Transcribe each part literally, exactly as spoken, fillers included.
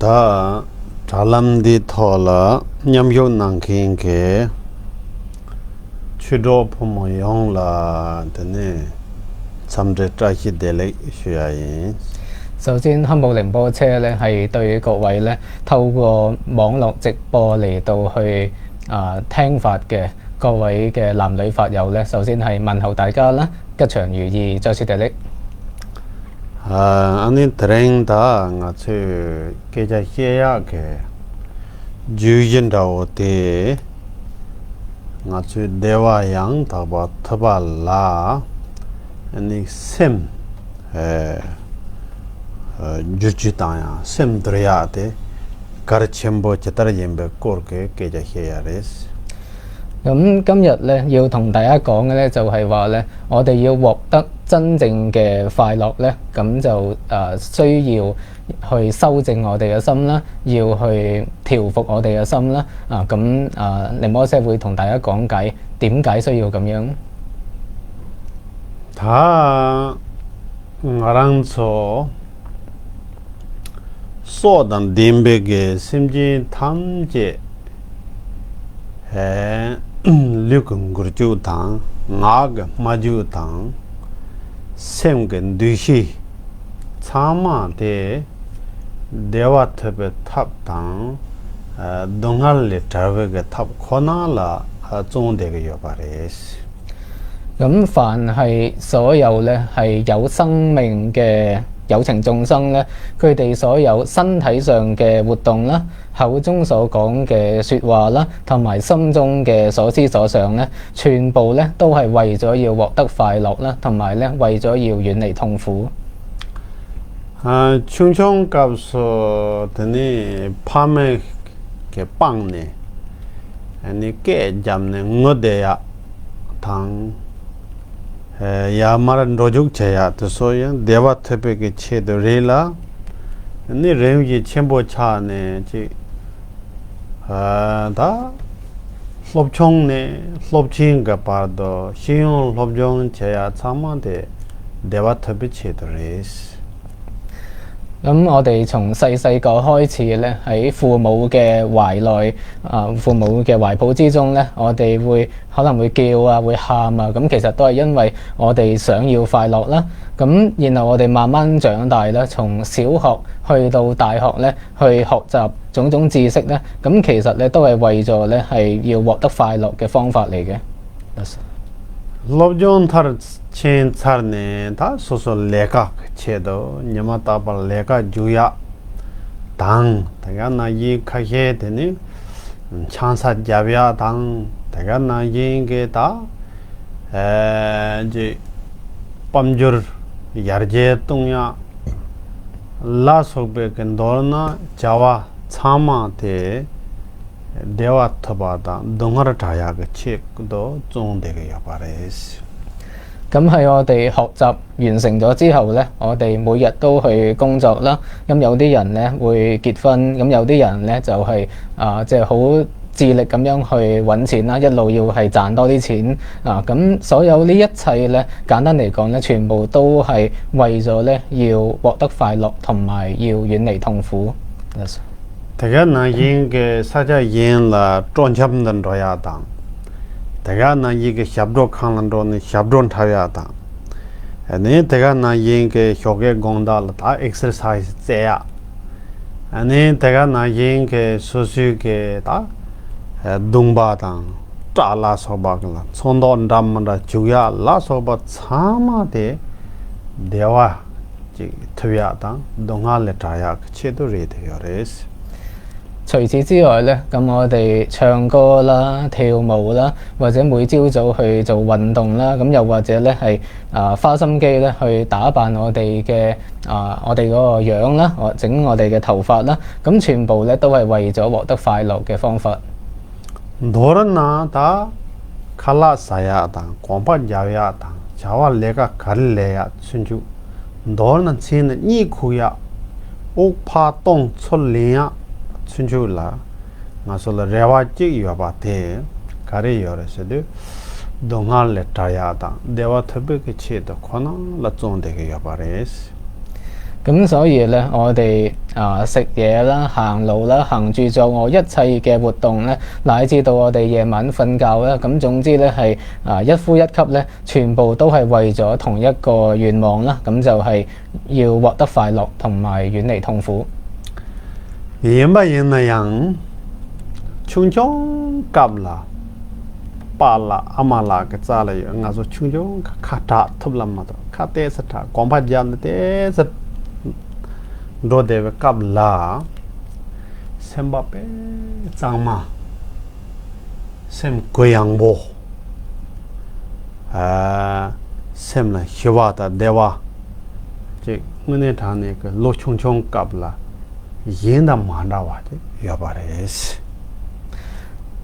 ད་དྲ་ལམ་འདིའི་ཐོག་ལ་མཉམ་ཞུགས་གནང་མཁན་གྱི་ཆོས་གྲོགས་ཕོ་མོ་ཡོངས་ལ་དེ་ནས་འཚམས་འདྲི་བཀྲ་ཤིས་བདེ་ལེགས་ཞུ་ཡ་ཡིན། 首先，汉堡仁波切呢係對各位呢透過網絡直播嚟到去啊、聽法嘅各位嘅男女法友呢，首先係問候大家啦，吉祥如意，再次地力。 ཨ་ནི་དེ་རིང་ད་ང་ཚོས་སྐད་ཆ་བཤད་ཡག་གི་བརྗོད་གཞི་འདྲ་བོ་དེ། ང་ཚོའི་བདེ་བ་ཡང་དག་པ་ཐོབ་པ་ལ་ཨ་ནི་སེམས་ཨེ་ཨེ་བསྒྱུར་བཅོས་བཏང་ཡག་སེམས་བསྡུར་ཡག་དེ་གལ་ཆེན་པོ་ཇི་ལྟར་ཡིན་པའི་སྐོར་གྱི་སྐད་ཆ་བཤད་ཡག་རེད། 咁今日咧要同大家講嘅咧就係話咧，我哋要獲得真正嘅快樂咧，咁就誒、呃需要去修正我哋嘅心啦，要去調服我哋嘅心啦。啊，咁啊，尼摩西會同大家講解點解需要咁樣。 ད་ང་རང་ཚོ་སྲོག་དང་ལྡན་པའི་གི་སེམས་ཅན་ཐམས་ཅད་ཨེ་ལུས་ཀྱི་འགུལ་སྐྱོད་དང་ངག་གི་སྨྲ་བརྗོད་དང་སེམས་ཀྱི་འདུ་ཤེས་ཚང་མ་དེ་བདེ་བ་ཐོབ་པའི་ཐབས་དང་ཨེ་སྡུག་བསྔལ་ལས་བྲལ་བའི་གི་ཐབས་ཁོ་ན་ལ་ཨེ་བརྩོན་བསྡད་ཀྱི་ཡོད་པ་རེད། 咁凡係所有咧係有生命嘅有情眾生咧，佢哋所有身體上嘅活動啦，口中所講嘅說話啦，同埋心中嘅所思所想咧，全部咧都係為咗要獲得快樂啦，同埋咧為咗要遠離痛苦。 ཨ་ཆུང་ཆུང་སྐབས་སུ་དེ་ནས་ཕ་མའི་གི་པང་ནས་ཨ་ནི་སྐད་བརྒྱབ་ནས་ངུ་བསྡད་ཡག་དང་། ཨ་ཡར་མར་འགྲོ་རྒྱུག་བྱེད་ཡག་དེ་ཚོ་ཡང་བདེ་བ་ཐོབ་པའི་གི་ཆེད་དུ་རེད་ལ། ཨ་ནི་རིམ་བཞིན་ཆེན་པོ་ཆགས་ནས་ཅིག་ཨ་ད་སློབ་ཆུང་ནས་སློབ་ཆེན་གྱི་བར་དུ་ཤེས་ཡོན་སློབ་སྦྱོང་བྱེད་ཡག་ཚང་མ་དེ་བདེ་བ་ཐོབ་པའི་ཆེད་དུ་རེད། 咁我哋從細細個開始咧，喺父母嘅懷內啊，父母嘅懷抱之中咧，我哋會可能會叫啊，會喊啊，咁其實都係因為我哋想要快樂啦。咁然後我哋慢慢長大啦，從小學去到大學咧，去學習種種知識咧，咁其實咧都係為咗咧係要獲得快樂嘅方法嚟嘅。 སློབ་སྦྱོང་མཐར་ཕྱིན་ཚར་ནས་ད་སོ་སོ་ལས་ཀ་གི་ཆེད་དུ་ཉི་མ་རྟག་པར་ལས་ཀ་རྒྱུག་ཡག་དང་། དེ་ག་ནང་བཞིན་ཁ་ཤས་དེ་ནི་ཆང་ས་རྒྱབ་ཡག་དང་། དེ་ག་ནང་བཞིན་གྱི་ད་ཨེ་ཅིག་དཔལ་འབྱོར་ཡར་རྒྱས་གཏོང་ཡག་ལ་སོགས་པའི་གི་མདོར་ན་བྱ་བ་ཚང་མ་དེ་བདེ་བ་ཐོབ་པ་དང་སྡུག་བསྔལ་བྲལ་ཡག་གི་ཆེད་དུ་བརྩོན་བསྡད་ཀྱི་ཡོད་པ་རེད། 咁喺我哋學習完成咗之後呢，我哋每日都去工作啦。咁有啲人呢會結婚，咁有啲人呢就係啊，即係好致力咁樣去揾錢啦，一路要係賺多啲錢啊。咁所有呢一切呢，簡單嚟講呢，全部都係為咗呢要獲得快樂同埋要遠離痛苦。 དེ་ག་ནང་བཞིན་གྱི་ས་ཆ་གཞན་ལ་སྤྲོ་འཆམ་དུ་འགྲོ་ཡག་དང་། དེ་ག་ནང་བཞིན་གྱི་ཞབས་བྲོ་ཁང་ལ་འགྲོ་ནས་ཞབས་བྲོ་འཁྲབ་ཡག་དང་། ཨ་ནི་དེ་ག་ནང་བཞིན་གྱི་ཞོགས་ཀའི་དགོང་དག་ལ་ད་ཨེག་སར་སའིས་རྩེ་ཡག་ཨ་ནི་དེ་ག་ནང་བཞིན་གྱི་སོ་སོའི་གི་ད་ཨ་བརྡུངས་པ་དང་སྐྲག་ལ་སོགས་པ་གི་ལ་ཚོན་མདོག་འདྲ་མི་འདྲ་བྱུག་ཡག་ལ་སོགས་པ་ཚང་མ་དེ་བདེ་བ་ཅིག་ཐོབ་ཡག་དང་སྡུག་བསྔལ་ལས་བྲལ་ཡག་གི་ཆེད་དུ་རེད་དེ་ཡོད་རེད། 除此之外呢，咁我哋唱歌啦、跳舞啦，或者每朝早去做運動啦，咁又或者呢係啊花心機呢去打扮我哋嘅啊我哋嗰個樣啦，整我哋嘅頭髮啦，咁全部呢都係為咗獲得快樂嘅方法。 མདོར་ན་ད་ཁ་ལག་ཟ་ཡག་དང་གོམ་པ་རྒྱབ་ཡག་དང་བྱ་བ་ལས་ཀ་ག་རེ་ལས་ཡག་ཚུན་ཆོད། མདོར་ན་མཚན་ན་གཉིད་ཁུག་ཡག་དབུགས་ཕར་གཏོང་ཚུར་ལེན་ཡག་ཚུན་ཆོད་ལ་ང་ཚོ་ལ་རེ་བ་གཅིག་ཡོད་པ་དེ་ག་རེ་ཡོད་རེད་ཟེར་དུས། སྡུག་བསྔལ་ལས་བྲལ་ཡག་དང་བདེ་བ་ཐོབ་པའི་གི་ཆེད་དུ་ཁོ་ན་ལ་བརྩོན་བསྡད་ཀྱི་ཡོད་པ་རེད། 咁所以咧，我哋啊食嘢啦、行路啦、行住做我一切嘅活動咧，乃至到我哋夜晚瞓覺啦，咁總之咧係啊一呼一吸咧，全部都係為咗同一個願望啦，咁就係要獲得快樂同埋遠離痛苦。 ཡིན་པ་ཡིན་ན་ཡང་ཆུང་ཆུང་སྐབས་ལ་པཱ་ལགས་ཨ་མ་ལགས་ཀྱི་རྩ་ལ་ཡོད། ང་ཚོ་ཆུང་ཆུང་ཁ་ཁ་གྲག་ཐུབ་ལ་མ་གཏོགས་ཁ་ཏོག་ཙམ་གྲག་གོམ་པ་རྒྱབ་ནས་ཏོག་ཙམ་འགྲོ་བསྡད་པའི་སྐབས་ལ་སེམས་པ་དཔེ་གཙང་མ། སེམས་གུ་ཡངས་པོ། ཨ། སེམས་ལ་ཞི་བ་དང་བདེ་བ་ཅིག་དངོས་གནས་དྲང་གནས་ཀྱི་ལོ་ཆུང་ཆུང་སྐབས་ལ་གཞན་དང་མ་འདྲ་བ་ཅིག་ཡོད་པ་རེད།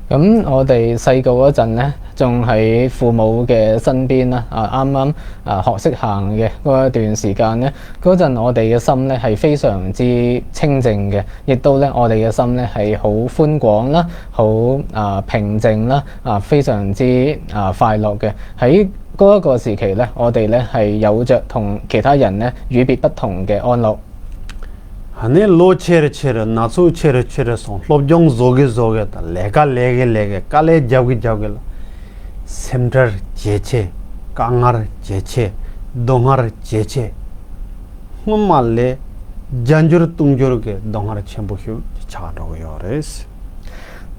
咁我哋細個嗰陣呢，仲喺父母嘅身邊啦，啊啱啱啊學識行嘅嗰一段時間呢，嗰陣我哋嘅心呢係非常之清淨嘅，亦都呢我哋嘅心呢係好寬廣啦，好啊平靜啦，啊非常之啊快樂嘅。喺嗰一個時期呢，我哋呢係有着同其他人呢與別不同嘅安樂。 ཨ་ནི་ལོ་ཆེ་རུ་ཆེ་རུ་ན་ཟུག་ཆེ་རུ་ཆེ་རུ་སོང་། སློབ་སྦྱོང་བཟོ་གི་བཟོ་གི་དང་ལས་ཀ་ལས་གི་ལས་གི་དཀའ་ལས་རྒྱབ་གི་རྒྱབ་གི་ལ་སེམས་ཁྲལ་ཇེ་ཆེ། དཀའ་ངལ་ཇེ་ཆེ། སྡུག་བསྔལ་ཇེ་ཆེ། སྔོན་མ་ལས་བརྒྱ་འགྱུར་སྟོང་འགྱུར་གྱི་སྡུག་བསྔལ་ཆེན་པོ་ཞིག་ཆགས་འགྲོ་གི་ཡོད་རེད།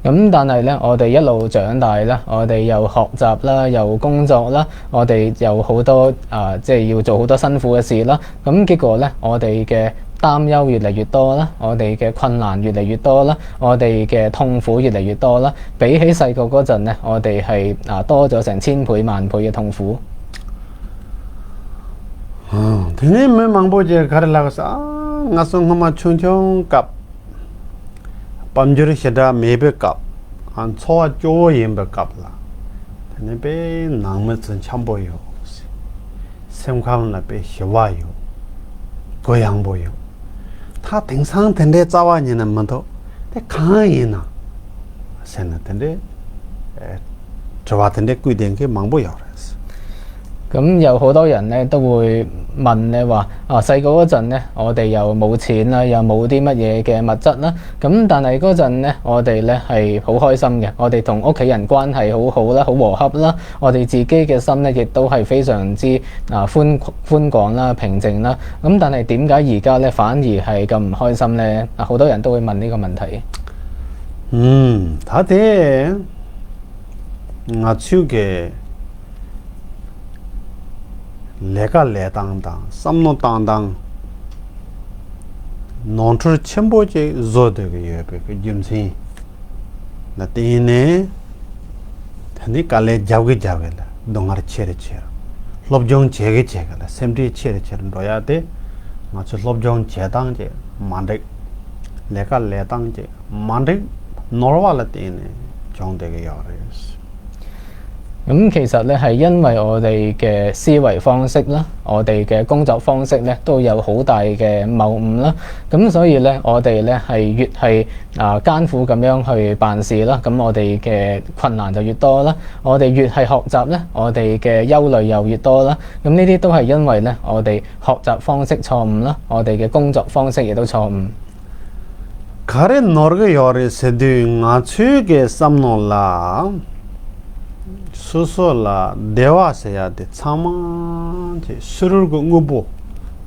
咁但係咧，我哋一路長大啦，我哋又學習啦，又工作啦，我哋有好多啊，即係要做好多辛苦嘅事啦。咁結果咧，我哋嘅擔憂越嚟越多啦，我哋嘅困難越嚟越多啦，我哋嘅痛苦越嚟越多啦。比起細個嗰陣咧，我哋係啊多咗成千倍萬倍嘅痛苦。 དེ་ནས་མི་མང་པོ་ཅིག་ག་རེ་ལབ་ས། ང་ཚོ་སྔོན་མ་ཆུང་ཆུང་སྐབས། དཔལ་འབྱོར་ཞེ་དྲག་མེད་པའི་སྐབས། ཨ། འཚོ་བ་སྐྱོ་བོ་ཡིན་པའི་སྐབས་ལ། དེ་ནས་དཔེ་ནང་མི་ཚོ་འཆམ་པོ་ཡོད། སེམས་ཁམས་ལ་དཔེ་ཞི་བ་ཡོད། གུ་ཡངས་པོ་ཡོད། ད་དེང་སང་དེ་འདྲའི་རྩ་བ་ཉིད་ནས་མི་འདུག་དེ་གང་ཡིན་ན་ཟེར་ན་དེ་འདྲའི་དྲི་བ་དེ་འདྲའི་བཀོད་དེ་མཁན་མང་པོ་ཡོད་རེད། 咁有好多人咧都會問咧話：「啊，細個嗰陣咧，我哋又冇錢啦，又冇啲乜嘢嘅物質啦。咁但係嗰陣咧，我哋咧係好開心嘅，我哋同屋企人關係好好啦，好和合啦。我哋自己嘅心咧亦都係非常之啊寬寬廣啦，平靜啦。咁但係點解而家咧反而係咁唔開心咧？」啊，好多人都會問呢個問題。嗯，他的。 ང་ཚོའི་གི་ལས་ཀ་ལས་སྟངས་དང་བསམ་བློ་བཏང་སྟངས་ནོར་འཁྲུལ་ཆེན་པོ་ཅིག་བཟོ་སྡོད་ཀྱི་ཡོད་པའི་གི་རྒྱུ་མཚན་ལ་བརྟེན་ནས། ད་ནི་དཀའ་ལས་རྒྱབ་གི་རྒྱབ་གི་ལ་སྡུག་བསྔལ་ཆེ་རུ་ཆེ་རུ། སློབ་སྦྱོང་བྱེད་གི་བྱེད་གི་ལ་སེམས་ཁྲལ་ཆེ་རུ་ཆེ་རུ་འགྲོ་ཡ་དེ། ང་ཚོའི་སློབ་སྦྱོང་བྱེད་སྟངས་ཀྱི་མ་འགྲིག་ལས་ཀ་ལས་སྟངས་ཀྱི་མ་འགྲིག་ནོར་བ་ལ་བརྟེན་ནས་བྱུང་བསྡད་ཀྱི་ཡོད་རེད། 咁其實咧係因為我哋嘅思維方式啦，我哋嘅工作方式咧都有好大嘅謬誤啦。咁所以咧，我哋咧係越係啊艱苦咁樣去辦事啦，咁我哋嘅困難就越多啦。我哋越係學習咧，我哋嘅憂慮又越多啦。咁呢啲都係因為咧，我哋學習方式錯誤啦，我哋嘅工作方式亦都錯誤。 ག་རེ་ནོར་གི་ཡོད་རེད་ཟེར་དུས་ང་ཚོའི་གི་བསམ་བློ་ལ། སོ་སོ་ལ་བདེ་བ་ཟེར་ཡ་དེ་ཚང་མ་དེ་ཕྱི་རོལ་གྱི་དངོས་པོ།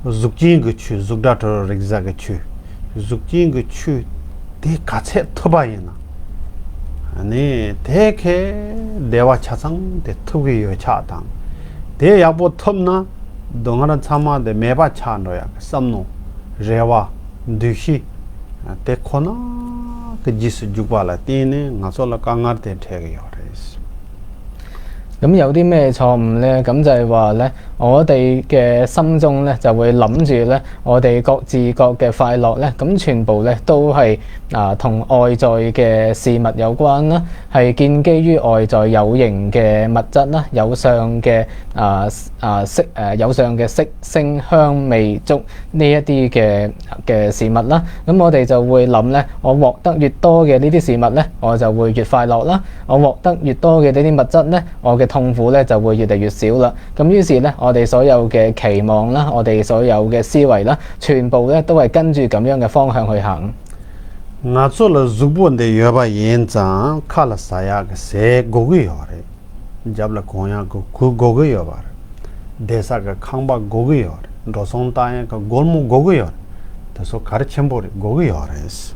གཟུགས་ཅན་གྱི་ཆོས། གཟུགས་སྒྲ་དྲི་རོ་རེག་གཟུགས་ཀྱི་ཆོས། གཟུགས་ཅན་གྱི་ཆོས་དེ་ག་ཚད་ཐུབ་པ་ཡིན་ན། ཨ་ནི་དེ་ཁའི་བདེ་བ་ཆ་ཚང་དེ་ཐོབ་ཀྱི་ཡོད་ཆགས་དང་། དེ་ཡག་པོ་ཐོབ་ན་སྡུག་བསྔལ་ཚང་མ་དེ་མེད་པ་ཆགས་འགྲོ་ཡག་གི་བསམ་བློ། རེ་བ། འདུ་ཤེས་དེ་ཁོ་ན་གི་རྗེས་སུ་འཇུག་པ་ལ་བརྟེན་ནས་ང་ཚོ་ལ་དཀའ་ངལ་དེ་འཕྲད་ཀྱི་ཡོད་རེད། 咁有啲咩錯誤呢？咁就係話呢，我哋嘅心中呢就會諗住呢，我哋各自各嘅快樂呢，咁全部呢都係啊同外在嘅事物有關啦，係建基於外在有形嘅物質啦，有相嘅啊啊色誒有相嘅色聲香味觸呢一啲嘅嘅事物啦。咁我哋就會諗咧，我獲得越多嘅呢啲事物咧，我就會越快樂啦。我獲得越多嘅呢啲物質咧，我嘅痛苦咧就會越嚟越少啦。咁於是咧，我哋所有嘅期望啦，我哋所有嘅思維啦，全部咧都係跟住咁樣嘅方向去行。 ང་ཚོ་ལ་གཟུགས་པོ་འདི་ཡོད་པ་ཡིན་ཙང་ཁ་ལ་ཟ་ཡག་གི་ཟས་དགོས་ཀྱི་ཡོད་རེད། རྒྱབ་ལ་གོན་ཡག་གི་གོས་དགོས་ཀྱི་ཡོད་པ་རེད། བསྡད་ས་གི་ཁང་པ་དགོས་ཀྱི་ཡོད་རེད། འགྲོ་སོང་བཏང་ཡག་གི་སྒོར་མོ་དགོས་ཀྱི་ཡོད་རེད། དེ་ཚོ་གལ་ཆེན་པོ་རེད། དགོས་ཀྱི་ཡོད་རེད།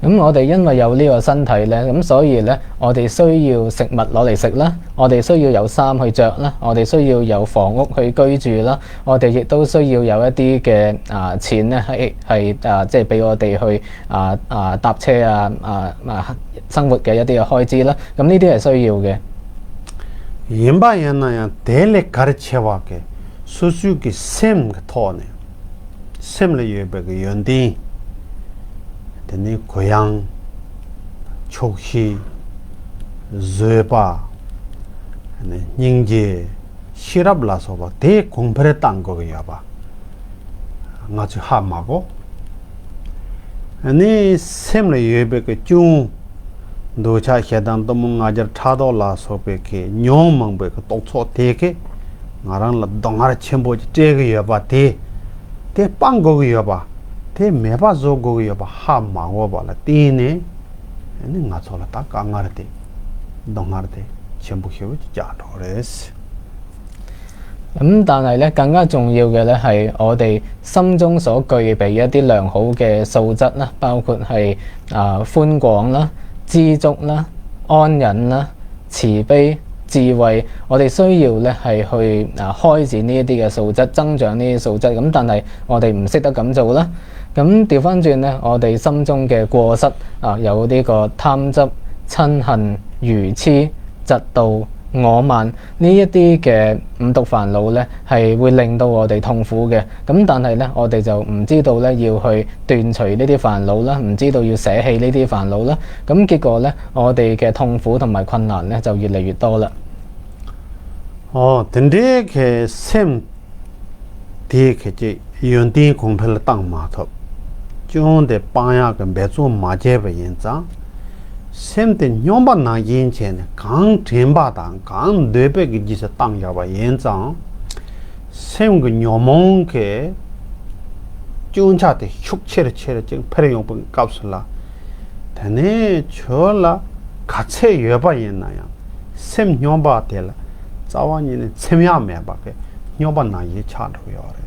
咁我哋因為有呢個身體咧，咁所以咧，我哋需要食物攞嚟食啦，我哋需要有衫去着啦，我哋需要有房屋去居住啦，我哋亦都需要有一啲嘅啊錢咧，係係啊，即係俾我哋去啊啊搭車啊啊啊生活嘅一啲嘅開支啦。咁呢啲係需要嘅。 ཡིན་པ་ཡིན་ན་ཡང་དེ་ལས་གལ་ཆེ་བ་གི་སོ་སོའི་གི་སེམས་ཀྱི་ཐོག་ནས་སེམས་ལ་ཡོད་པའི་གི་ཡོན་ཏན། དེ་ནས་གུ་ཡངས། ཆོག་ཤེས། བཟོད་པ། སྙིང་རྗེ། ཤེས་རབ་ལ་སོགས་པ་དེ་གོང་འཕེལ་བཏང་དགོས་ཀྱི་ཡོད་པ། ང་ཚོས་ཧ་མ་གོ་ནི་སེམས་ལ་ཡོད་པའི་གི་སྐྱོན། འདོད་ཆགས་ཞེ་སྡང་གཏི་མུག་ང་རྒྱལ་ཕྲག་དོག་ལ་སོགས་པའི་གི་ཉོན་མོངས་པའི་གི་རྟོག་ཚོགས་དེ་གི་ང་རང་ལ་སྡུག་བསྔལ་ཆེན་པོ་ཅིག་སྤྲད་ཀྱི་ཡོད་པ་དེ། དེ་སྤང་དགོས་ཀྱི་ཡོད་པ། དེ་མེད་པ་བཟོ་དགོས་ཀྱི་ཡོད་པ་ཧ་མ་གོ་བ་ལ་བརྟེན་ནས་ནི་ང་ཚོ་ལ་ད་དཀའ་ངལ་དེ་སྡུག་བསྔལ་དེ་ཆེན་པོ་ཞེ་པོ་ཅིག་བྱུང་འགྲོ་རེད། 咁但係咧，更加重要嘅咧係我哋心中所具備一啲良好嘅素質啦，包括係啊寬廣啦、知足啦、安忍啦、慈悲、智慧。我哋需要咧係去啊開展呢一啲嘅素質，增長呢啲素質。咁但係我哋唔識得咁做啦。咁調翻轉咧，我哋心中嘅過失啊，有呢個貪執、瞋恨、愚痴、嫉妒、我慢。呢一啲嘅五毒煩惱咧，係會令到我哋痛苦嘅。咁但係咧，我哋就唔知道咧要去斷除呢啲煩惱啦，唔知道要捨棄呢啲煩惱啦。咁結果咧，我哋嘅痛苦同埋困難咧就越嚟越多啦。 ཨོ་དེ་འདྲའི་གི་སེམས་དེའི་གི་ཅིག་ཡོན་ཏན་གོང་འཕེལ་བཏང་མ་ཐུབ། སྐྱོན་དེ་སྤང་ཡག་གི་འབད་རྩོལ་མ་བྱས་པ་ཡིན་ཙང་། སེམས་དེ་སྨྱོན་པ་ནང་བཞིན་བྱས་ནས་གང་དྲན་པ་དང་གང་འདོད་པའི་གི་རྗེས་སུ་བཏང་བཞག་པ་ཡིན་ཙང་། སེམས་ཀྱི་ཉོན་མོངས་ཀྱི་སྐྱོན་ཆ་དེ་ཤུགས་ཆེ་རུ་ཆེ་རུ་ཅིག་འཕེལ་ཡོང་པའི་སྐབས་སུ་ལ། དེ་ནས་ཁྱོད་ལ་ག་ཚད་ཡོད་པ་ཡིན་ན་ཡང་སེམས་སྨྱོན་པ་དེ་ལ་རྩ་བ་ཉིད་ནས་ཚིམ་ཡག་མེད་པ་གི་སྨྱོན་པ་ནང་བཞིན་ཆགས་འགྲོ་གི་ཡོད་རེད།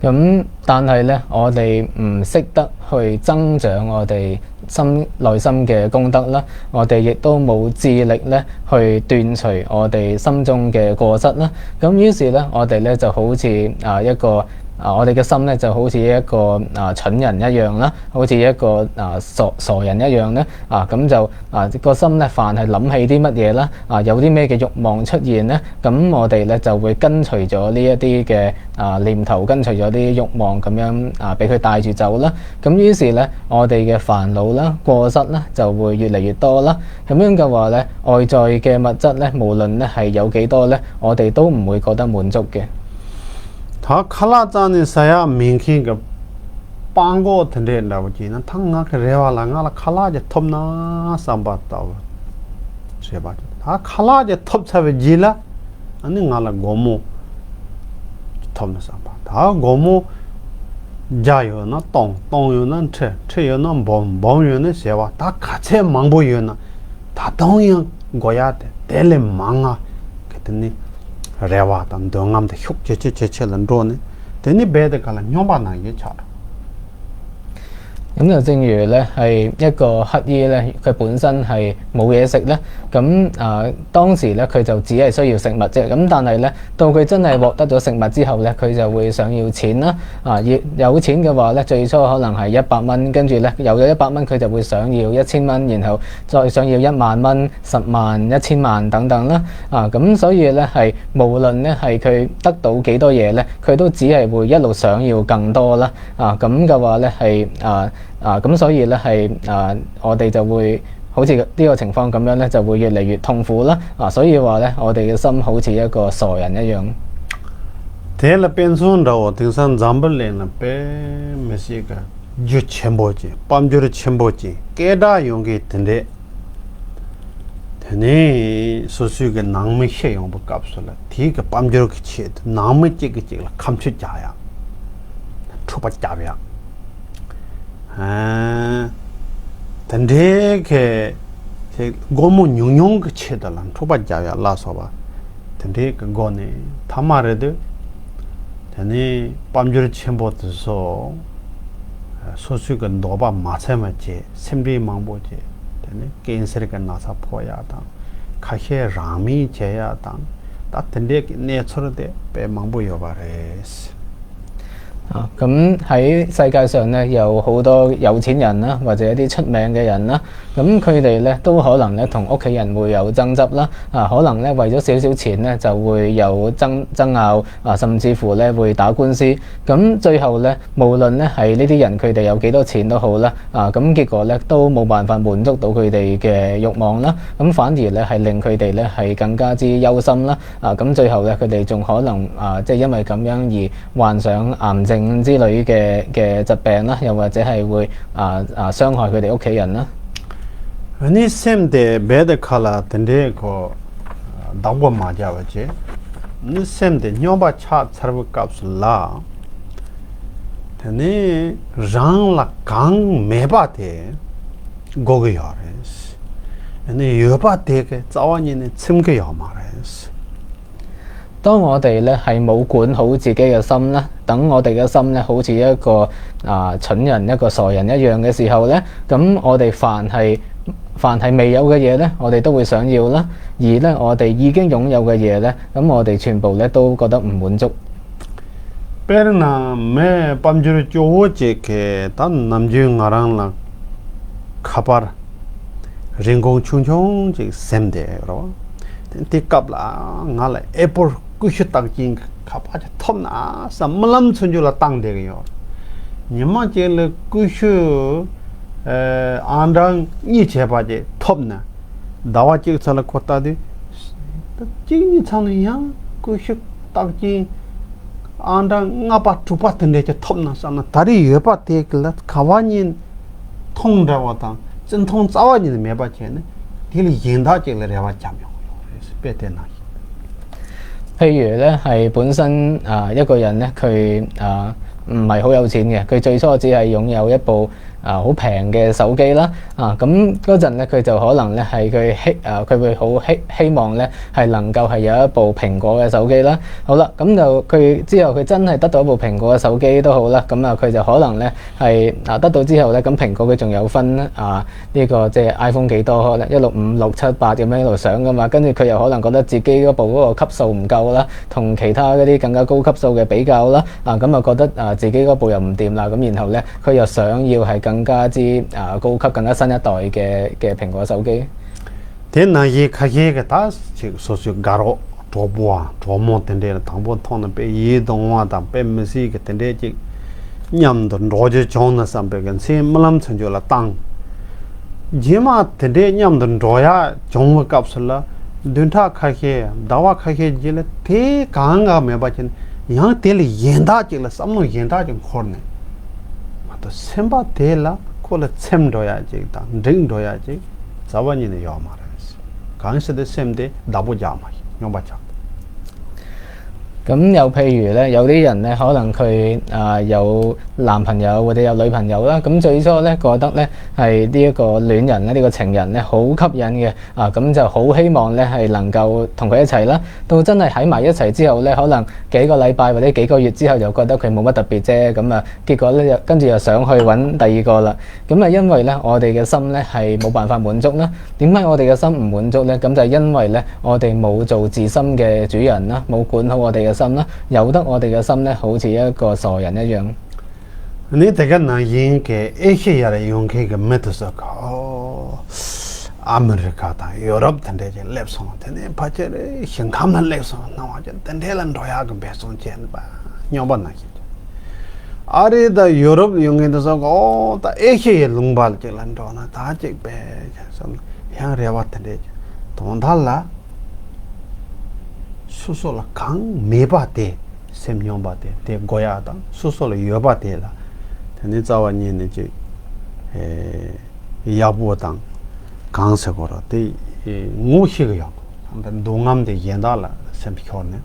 咁但係咧，我哋唔識得去增長我哋心內心嘅功德啦，我哋亦都冇智力咧去斷除我哋心中嘅過失啦。咁於是咧，我哋咧就好似啊一個啊，我哋嘅心咧就好似一個啊蠢人一樣啦，好似一個啊傻傻人一樣咧啊，咁就啊個心咧，凡係諗起啲乜嘢啦，啊有啲咩嘅慾望出現咧，咁我哋咧就會跟隨咗呢一啲嘅啊念頭，跟隨咗啲慾望咁樣啊，俾佢帶住走啦。咁於是咧，我哋嘅煩惱啦、過失啦就會越嚟越多啦。咁樣嘅話咧，外在嘅物質咧，無論咧係有幾多咧，我哋都唔會覺得滿足嘅。 ད་ཁ་ལག་རྩ་ནས་ཟ་ཡག་མེད་མཁན་གྱི་སྤྲང་པོ་དེ་འདྲས་འདྲ་བོ་ཅིག་ཡིན་ན། ད་ང་གི་རེ་བ་ལ་ང་ལ་ཁ་ལག་ཅིག་ཐོབ་ན་བསམ་པ་ལྟ་བུ་བྱེད་པ་ཅིག་ད་ཁ་ལག་ཅིག་ཐོབ་ཚར་བའི་རྗེས་ལ་ཨ་ནི་ང་ལ་སྒོར་མོ་ཅིག་ཐོབ་ན་བསམ་པ། ད་སྒོར་མོ་བརྒྱ་ཡོད་ན་སྟོང་། སྟོང་ཡོད་ན་ཁྲི། ཁྲི་ཡོད་ན་འབུམ། འབུམ་ཡོད་ན་བྱེ་བ། ད་ག་ཚད་མང་པོ་ཡོད་ན་ད་དུང་ཡང་དགོས་ཡག་དེ་དེ་ལས་མང་ང་གི་དེ་ནི་རེ་བ་དང་འདོད་རྔམ་དེ་ཤུགས་ཇེ་ཆེ་ཇེ་ཆེ་ལ་འགྲོ་ནས། དེ་ནི་རྦད་དེ་ག་ལ་སྨྱོན་པ་ནང་བཞིན་ཆགས་འགྲོ། 咁就正如咧係一個乞衣咧，佢本身係冇嘢食咧，咁啊當時咧佢就只係需要食物啫。咁但係咧到佢真係獲得咗食物之後咧，佢就會想要錢啦。啊，要有錢嘅話咧，最初可能係一百蚊，跟住咧有咗一百蚊，佢就會想要一千蚊，然後再想要一萬蚊、十萬、一千萬等等啦。啊，咁所以咧係無論咧係佢得到幾多嘢咧，佢都只係會一路想要更多啦。啊，咁嘅話咧係啊啊，咁所以咧係啊，我哋就會好似呢個情況咁樣呢，就會越嚟越痛苦啦。啊，所以話呢，我哋嘅心好似一個傻人一樣。 དེ་ལ་དཔེ་མཚོན་འདྲ་བོ་དེང་སང་འཛམ་བུ་གླིང་ལ་དཔེ་མི་སྲིད་ཀྱི་རྒྱུ་ཆེན་པོ་ཅིག་དཔལ་འབྱོར་ཆེན་པོ་ཅིག་སྐད་གྲགས་ཡོང་གི་དེ་འདྲས། དེ་ནས་སོ་སོའི་གི་ནང་མི་ཤི་ཡོང་བའི་སྐབས་སུ་ལ་དེའི་གི་དཔལ་འབྱོར་གྱི་ཆེད་དུ་ནང་མི་གཅིག་གིས་གཅིག་ལ་ཁ་མཆུ་རྒྱག་ཡ། འཁྲུག་པ་རྒྱབ་ཡ། ཨ། དེ་འདྲའི་གི་དེ་སྒོར་མོ་ཉུང་ཉུང་གི་ཆེད་དུ་ལ་འཁྲུག་པ་རྒྱབ་ཡ་ལ་སོགས་པ་དེ་འདྲའི་གི་སྒོ་ནས་ཐ་མ་རེད་དུས། དེ་ནས་དཔལ་འབྱོར་ཆེན་པོ་དེ་ཚོ་སོ་སོའི་གི་འདོད་པ་མ་ཚིམ་པ་བྱས། སེམས་ཁྲལ་མང་པོ་བྱས། དེ་ནས་ཀན་སར་གི་ན་ཚ་ཕོག་ཡ་དང་། ཁ་ཤས་རང་མེད་བྱེད་ཡ་དང་། ད་དེ་འདྲའི་གི་གནས་ཚུལ་དེ་དཔེ་མང་པོ་ཡོད་པ་རེད། 啊，咁喺世界上呢，有好多有錢人啦，或者一啲出名嘅人啦，咁佢哋呢，都可能呢，同屋企人會有爭執啦。啊，可能呢，為咗少少錢呢，就會有爭爭拗啊，甚至乎呢，會打官司。咁最後呢，無論呢，係呢啲人佢哋有幾多錢都好啦，啊，咁結果呢，都冇辦法滿足到佢哋嘅慾望啦。咁反而呢，係令佢哋呢，係更加之憂心啦。啊，咁最後呢，佢哋仲可能啊，即係因為咁樣而患上癌症之類嘅嘅疾病啦，又或者係會啊啊傷害佢哋屋企人啦。 ནི་སེམས་དེ་རྦད་དེ་ཁ་ལ་དེ་འདྲའི་ཁོ་བདག་པོ་མ་རྒྱབ་པ་བྱས། ནི་སེམས་དེ་སྨྱོན་པ་ཆགས་ཚར་བའི་སྐབས་སུ་ལ། དེ་ནི་རང་ལ་གང་མེད་པ་དེ་དགོས་ཀྱི་ཡོད་རེད། ནི་ཡོད་པ་དེ་གི་རྩ་བ་ཉིད་ནས་ཚིམ་གྱི་ཡོད་མ་རེད།當我哋呢係冇管好自己嘅心呢，等我哋嘅心呢好似一個啊蠢人、一個傻人一樣嘅時候呢，咁我哋凡係凡係未有嘅嘢呢，我哋都會想要啦。而呢，我哋已經擁有嘅嘢呢，咁我哋全部呢都覺得唔滿足。 དཔེར་ན་མི་དཔལ་འབྱོར་སྐྱོ་བོ་ཅིག་གིས་ད་ནམ་རྒྱུན་ང་རང་ལ་ཁ་པར་རིན་གོང་ཆུང་ཆུང་ཅིག་ཟིན་བསྡད་ཡོད་རེད་བ། དེ་སྐབས་ལ་ང་ལ་ཨེ་པོལ་ཀུ་ཤུ་རྟགས་ཅན་གྱི་ཁ་པར་ཅིག་ཐོབ་ན་བསམ་རྨི་ལམ་ཚུན་ཆད་ལ་བཏང་བསྡད་ཀྱི་ཡོད། ཉི་མ་གཅིག་ལ་ཀུ་ཤུ་ཨ་ཨང་གྲངས་གཉིས་བྱས་པ་ཅིག་ཐོབ་ན། ཟླ་བ་གཅིག་ཚར་ལ་ཁོ་ལྟ་དུས། ད་གཅིག་གཉིས་ཚར་ན་ཡང་ཀུ་ཤུ་རྟགས་ཅན་ཨང་གྲངས་ལྔ་པ་དྲུག་པ་དེ་འདྲས་ཀྱི་ཐོབ་ན་བསམ་ན། ད་རེས་ཡོད་པ་དེ་གི་ལ་ག་བ་ཉིད་མཐོང་འདྲ་བ་དང་བརྩི་མཐོང་རྩ་བ་ཉིད་ནས་མེད་པ་བྱས་ནས་དེ་ལ་གཞན་དག་ཅིག་ལ་རེ་བ་བརྒྱབ་ཡོང་གི་ཡོད་རེད། དཔེ་དེ་ནང་བཞིན། 譬如呢，係本身啊一個人呢，佢啊唔係好有錢嘅，佢最初只係擁有一部啊好平嘅手機啦。啊咁嗰陣呢，佢就可能呢係佢希啊佢會好希希望呢係能夠係有一部蘋果嘅手機啦。好啦，咁就佢之後佢真係得到一部蘋果嘅手機都好啦，咁啊佢就可能呢係啊得到之後呢，咁蘋果佢仲有分啊呢個即係 iPhone 幾多呢？一路五六七八咁樣一路上噶嘛，跟住佢又可能覺得自己嗰部嗰個級數唔夠啦，同其他嗰啲更加高級數嘅比較啦，啊咁啊覺得啊自己嗰部又唔掂啦，咁然後呢，佢又想要係更加之啊高級、更加新一代嘅嘅蘋果手機。 དེ་ནང་བཞིན་ཁ་ཤས་ཀྱིས་ད་ཅིག་སོ་སོའི་དགའ་རོགས་གྲོགས་པོའམ་གྲོགས་མོ་དེ་འདྲས་ལ་དང་པོ་མཐོང་ན་དཔེ་ཡིད་དུ་འོང་བ་དང་དཔེ་མི་སྲིད་ཀྱི་དེ་འདྲས་ཅིག་མཉམ་དུ་འགྲོགས་རྒྱུ་བྱུང་ན་བསམ་པའི་གི་མཚན་རྨི་ལམ་ཚུན་ཆད་ལ་བཏང་། རྗེས་མ་དེ་འདྲས་མཉམ་དུ་འགྲོགས་ཡ་བྱུང་བའི་སྐབས་སུ་ལ་བདུན་ཕྲག་ཁ་ཤས་ཟླ་བ་ཁ་ཤས་རྗེས་ལ་དེ་གང་ག་མེད་པ་ཅིག་ཡང་དེ་ལས་གཞན་དག་ཅིག་ལ་བསམ་བློ་གཞན་དག་ཅིག་འཁོར་ནས། མ་གཏོགས་སེམས་པ་དེ་ལ་ཁོ་ལ་ཚིམ་འགྲོ་ཡ་ཅིག་དང་འགྲིག་འགྲོ་ཡ་ཅིག་རྩ་བ་ཉིད་ནས་ཡོད་མ་རེད། གང་ཟེར་དེ་སེམས་དེ་བདག་པོ་རྒྱག་མ་ཤེས། སྨྱོན་པ་ཆགས། 咁又譬如呢，有啲人呢，可能佢啊有男朋友或者有女朋友啦，咁最初呢，覺得呢係呢一個戀人呢，呢個情人呢，好吸引嘅，啊咁就好希望呢係能夠同佢一齊啦。到真係喺埋一齊之後呢，可能幾個禮拜或者幾個月之後就覺得佢冇乜特別啫，咁啊結果呢，又跟住又想去揾第二個啦。咁啊，因為呢，我哋嘅心呢係冇辦法滿足啦。點解我哋嘅心唔滿足呢？咁就因為呢，我哋冇做自心嘅主人啦，冇管好我哋嘅心啦，由得我哋嘅心呢，好似一個傻人一樣。 ནི་དེ་ག་ནང་བཞིན་གྱི་ཨེ་ཤེ་ཡ་ལ་ཡོང་མཁན་གྱི་མི་དེ་ཚོ་ག་ཨོ། ཨ་མི་རི་ཀ་དང་ཡོ་རོབ་དེ་འདྲས་ཀྱི་སླེབས་སོང་། དེ་ནས་ཕལ་ཆེར་ཞིང་ཁམས་ལ་སླེབས་སོང་། སྣང་བ་ཅན་དེ་འདྲས་ལ་འགྲོ་ཡག་གི་འབད་བརྩོན་བྱས་ནས་པ་སྨྱོན་པ་ནང་བཞིན། ཨ་རི་དང་ཡོ་རོབ་ཡོང་མཁན་དེ་ཚོ་གི་ཨོ་ད་ཨེ་ཤི་ཡའི་ལུང་པ་ཅིག་ལ་འགྲོ་ན་ད་ཅིག་པས་བསམ་ཡང་རེ་བ་དེ་འདྲས་ཀྱི་དོན་དག་ལ། སོ་སོ་ལ་གང་མེད་པ་དེ་སེམས་སྙོམས་པ་དེ་དེ་དགོས་ཡག་དང་སོ་སོ་ལ་ཡོད་པ་དེ་ལ་དེ་ནི་རྩ་བ་ཉིད་ནས་ཅིག་ཨེ་ཡག་པོ་དང་གང་ཟེར་དགོས་ར་དེ་ངོ་ཤེས་ཀྱི་ཡོད་དགོས། འདི་སྡུག་བསྔལ་དེ་གཞན་དག་ལ་སེམས་ཤོར་ནས།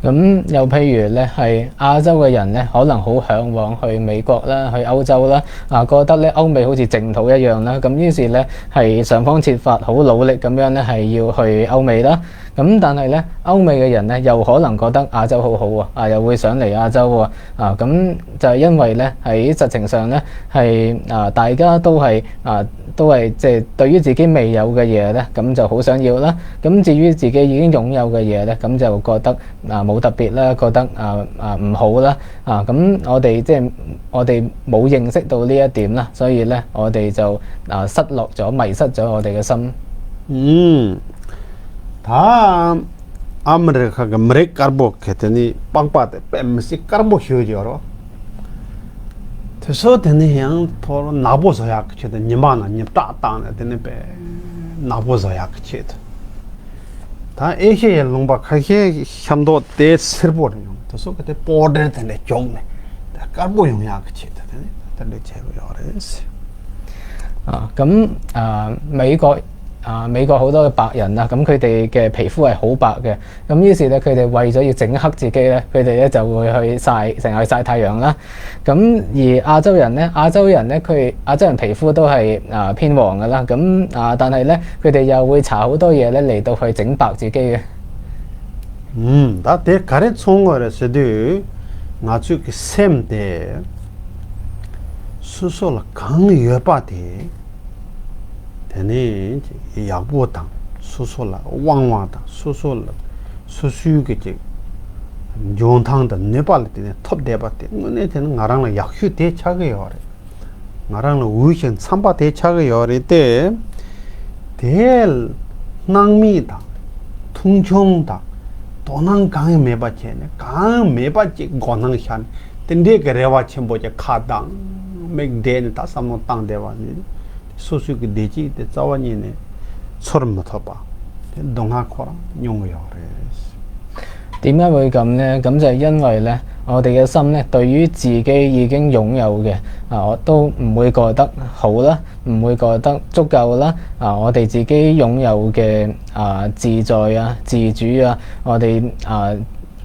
咁又譬如咧，係亞洲嘅人咧，可能好向往去美國啦，去歐洲啦，啊，覺得咧歐美好似淨土一樣啦，咁於是咧係想方設法好努力咁樣咧，係要去歐美啦。咁但係咧，歐美嘅人咧又可能覺得亞洲好好喎，啊，又會想嚟亞洲喎，啊，咁就係因為咧喺實情上咧係啊，大家都係啊，都係即係對於自己未有嘅嘢咧，咁就好想要啦。咁至於自己已經擁有嘅嘢咧，咁就覺得啊冇特別啦，覺得啊啊唔好啦。啊，咁我哋即係我哋冇認識到呢一點啦，所以咧我哋就啊失落咗，迷失咗我哋嘅心。 ཨུམ། ད་ཨ་མི་རི་ཁ་གི་མི་རིགས་དཀར་པོ་གི་དེ་ནི་པགས་པ་དེ་དཔེ་མི་སྲིད་དཀར་པོ་ཞེ་པོ་ཅིག་ཡོད་རེད། དེ་ཚོ་དེ་ནི་ཡང་ཐོག་ནག་པོ་བཟོ་ཡག་གི་ཆེད་དུ་ཉི་མ་ནང་ཉི་བཀྲག་བཏང་ནས་དེ་ནི་དཔེ་ནག་པོ་བཟོ་ཡག་གི་ཆེད་དུ། ད་ཨེ་ཤེ་ཡའི་ལུང་པ་ཁ་ཤས་ཤམ་ཐོག་དེ་སེར་པོ་རེད་ཡོང་། དེ་ཚོ་གི་དེ་པོ་ཌར་དེ་འདྲ་བྱུགས་ནས་དེ་དཀར་པོ་ཡོང་ཡག་གི་ཆེད་དུ་དེ་ནི་དེ་འདྲ་བྱས་པ་ཡོད་རེད། 啊，咁啊，美國啊，美國好多嘅白人啦，咁佢哋嘅皮膚係好白嘅，咁於是咧，佢哋為咗要整黑自己咧，佢哋咧就會去曬，成日去曬太陽啦。咁而亞洲人咧，亞洲人咧，佢亞洲人皮膚都係啊偏黃噶啦，咁啊，但係咧，佢哋又會搽好多嘢咧嚟到去整白自己嘅。 ཨུམ། ད་དེ་ག་རེ་མཚོན་དགོས་རེད་ཟེར་དུས། ང་ཚོའི་གི་སེམས་དེ་སོ་སོ་ལ་གང་ཡོད་པ་དེ་དེ་ནི་ཡག་པོ་དང་སོ་སོ་ལ་དབང་བ་དང་སོ་སོ་ལ་སོ་སོའི་གི་ཅིག་འཇོན་ཐང་དང་ནུས་པ་ལ་བརྟེན་ནས་ཐོབ་བསྡད་པ་དེ་དངོས་གནས་དེ་ནི་ང་རང་ལ་ཡག་ཤོས་དེ་ཆགས་ཀྱི་ཡོད་རེད། ང་རང་ལ་འོས་ཤིང་འཚམས་པ་དེ་ཆགས་ཀྱི་ཡོད་རེད་དེ། དེ་སྣང་མེད་དང་མཐོང་ཆུང་དང་དོ་སྣང་གང་ཡང་མེད་པ་བྱས་ནས་གང་ཡང་མེད་པ་ཅིག་མགོ་སྣང་ཤར་ནས་དེ་འདྲའི་གི་རེ་བ་ཆེན་པོ་ཅིག་ཁ་གདངས་མིག་བགྲད་ནས་ད་བསམ་བློ་བཏང་བསྡད་པ་ནི་སོ་སོའི་གི་བདེ་སྐྱིད་དེ་རྩ་བ་ཉིད་ནས་ཚོར་མི་ཐུབ་པ་དེ་སྡུག་བསྔལ་ཁོ་རང་མྱོང་གི་ཡོད་རེད། 點解會咁呢？咁就係因為呢，我哋嘅心呢，對於自己已經擁有嘅啊，我都唔會覺得好啦，唔會覺得足夠啦。啊，我哋自己擁有嘅啊自在啊、自主啊，我哋啊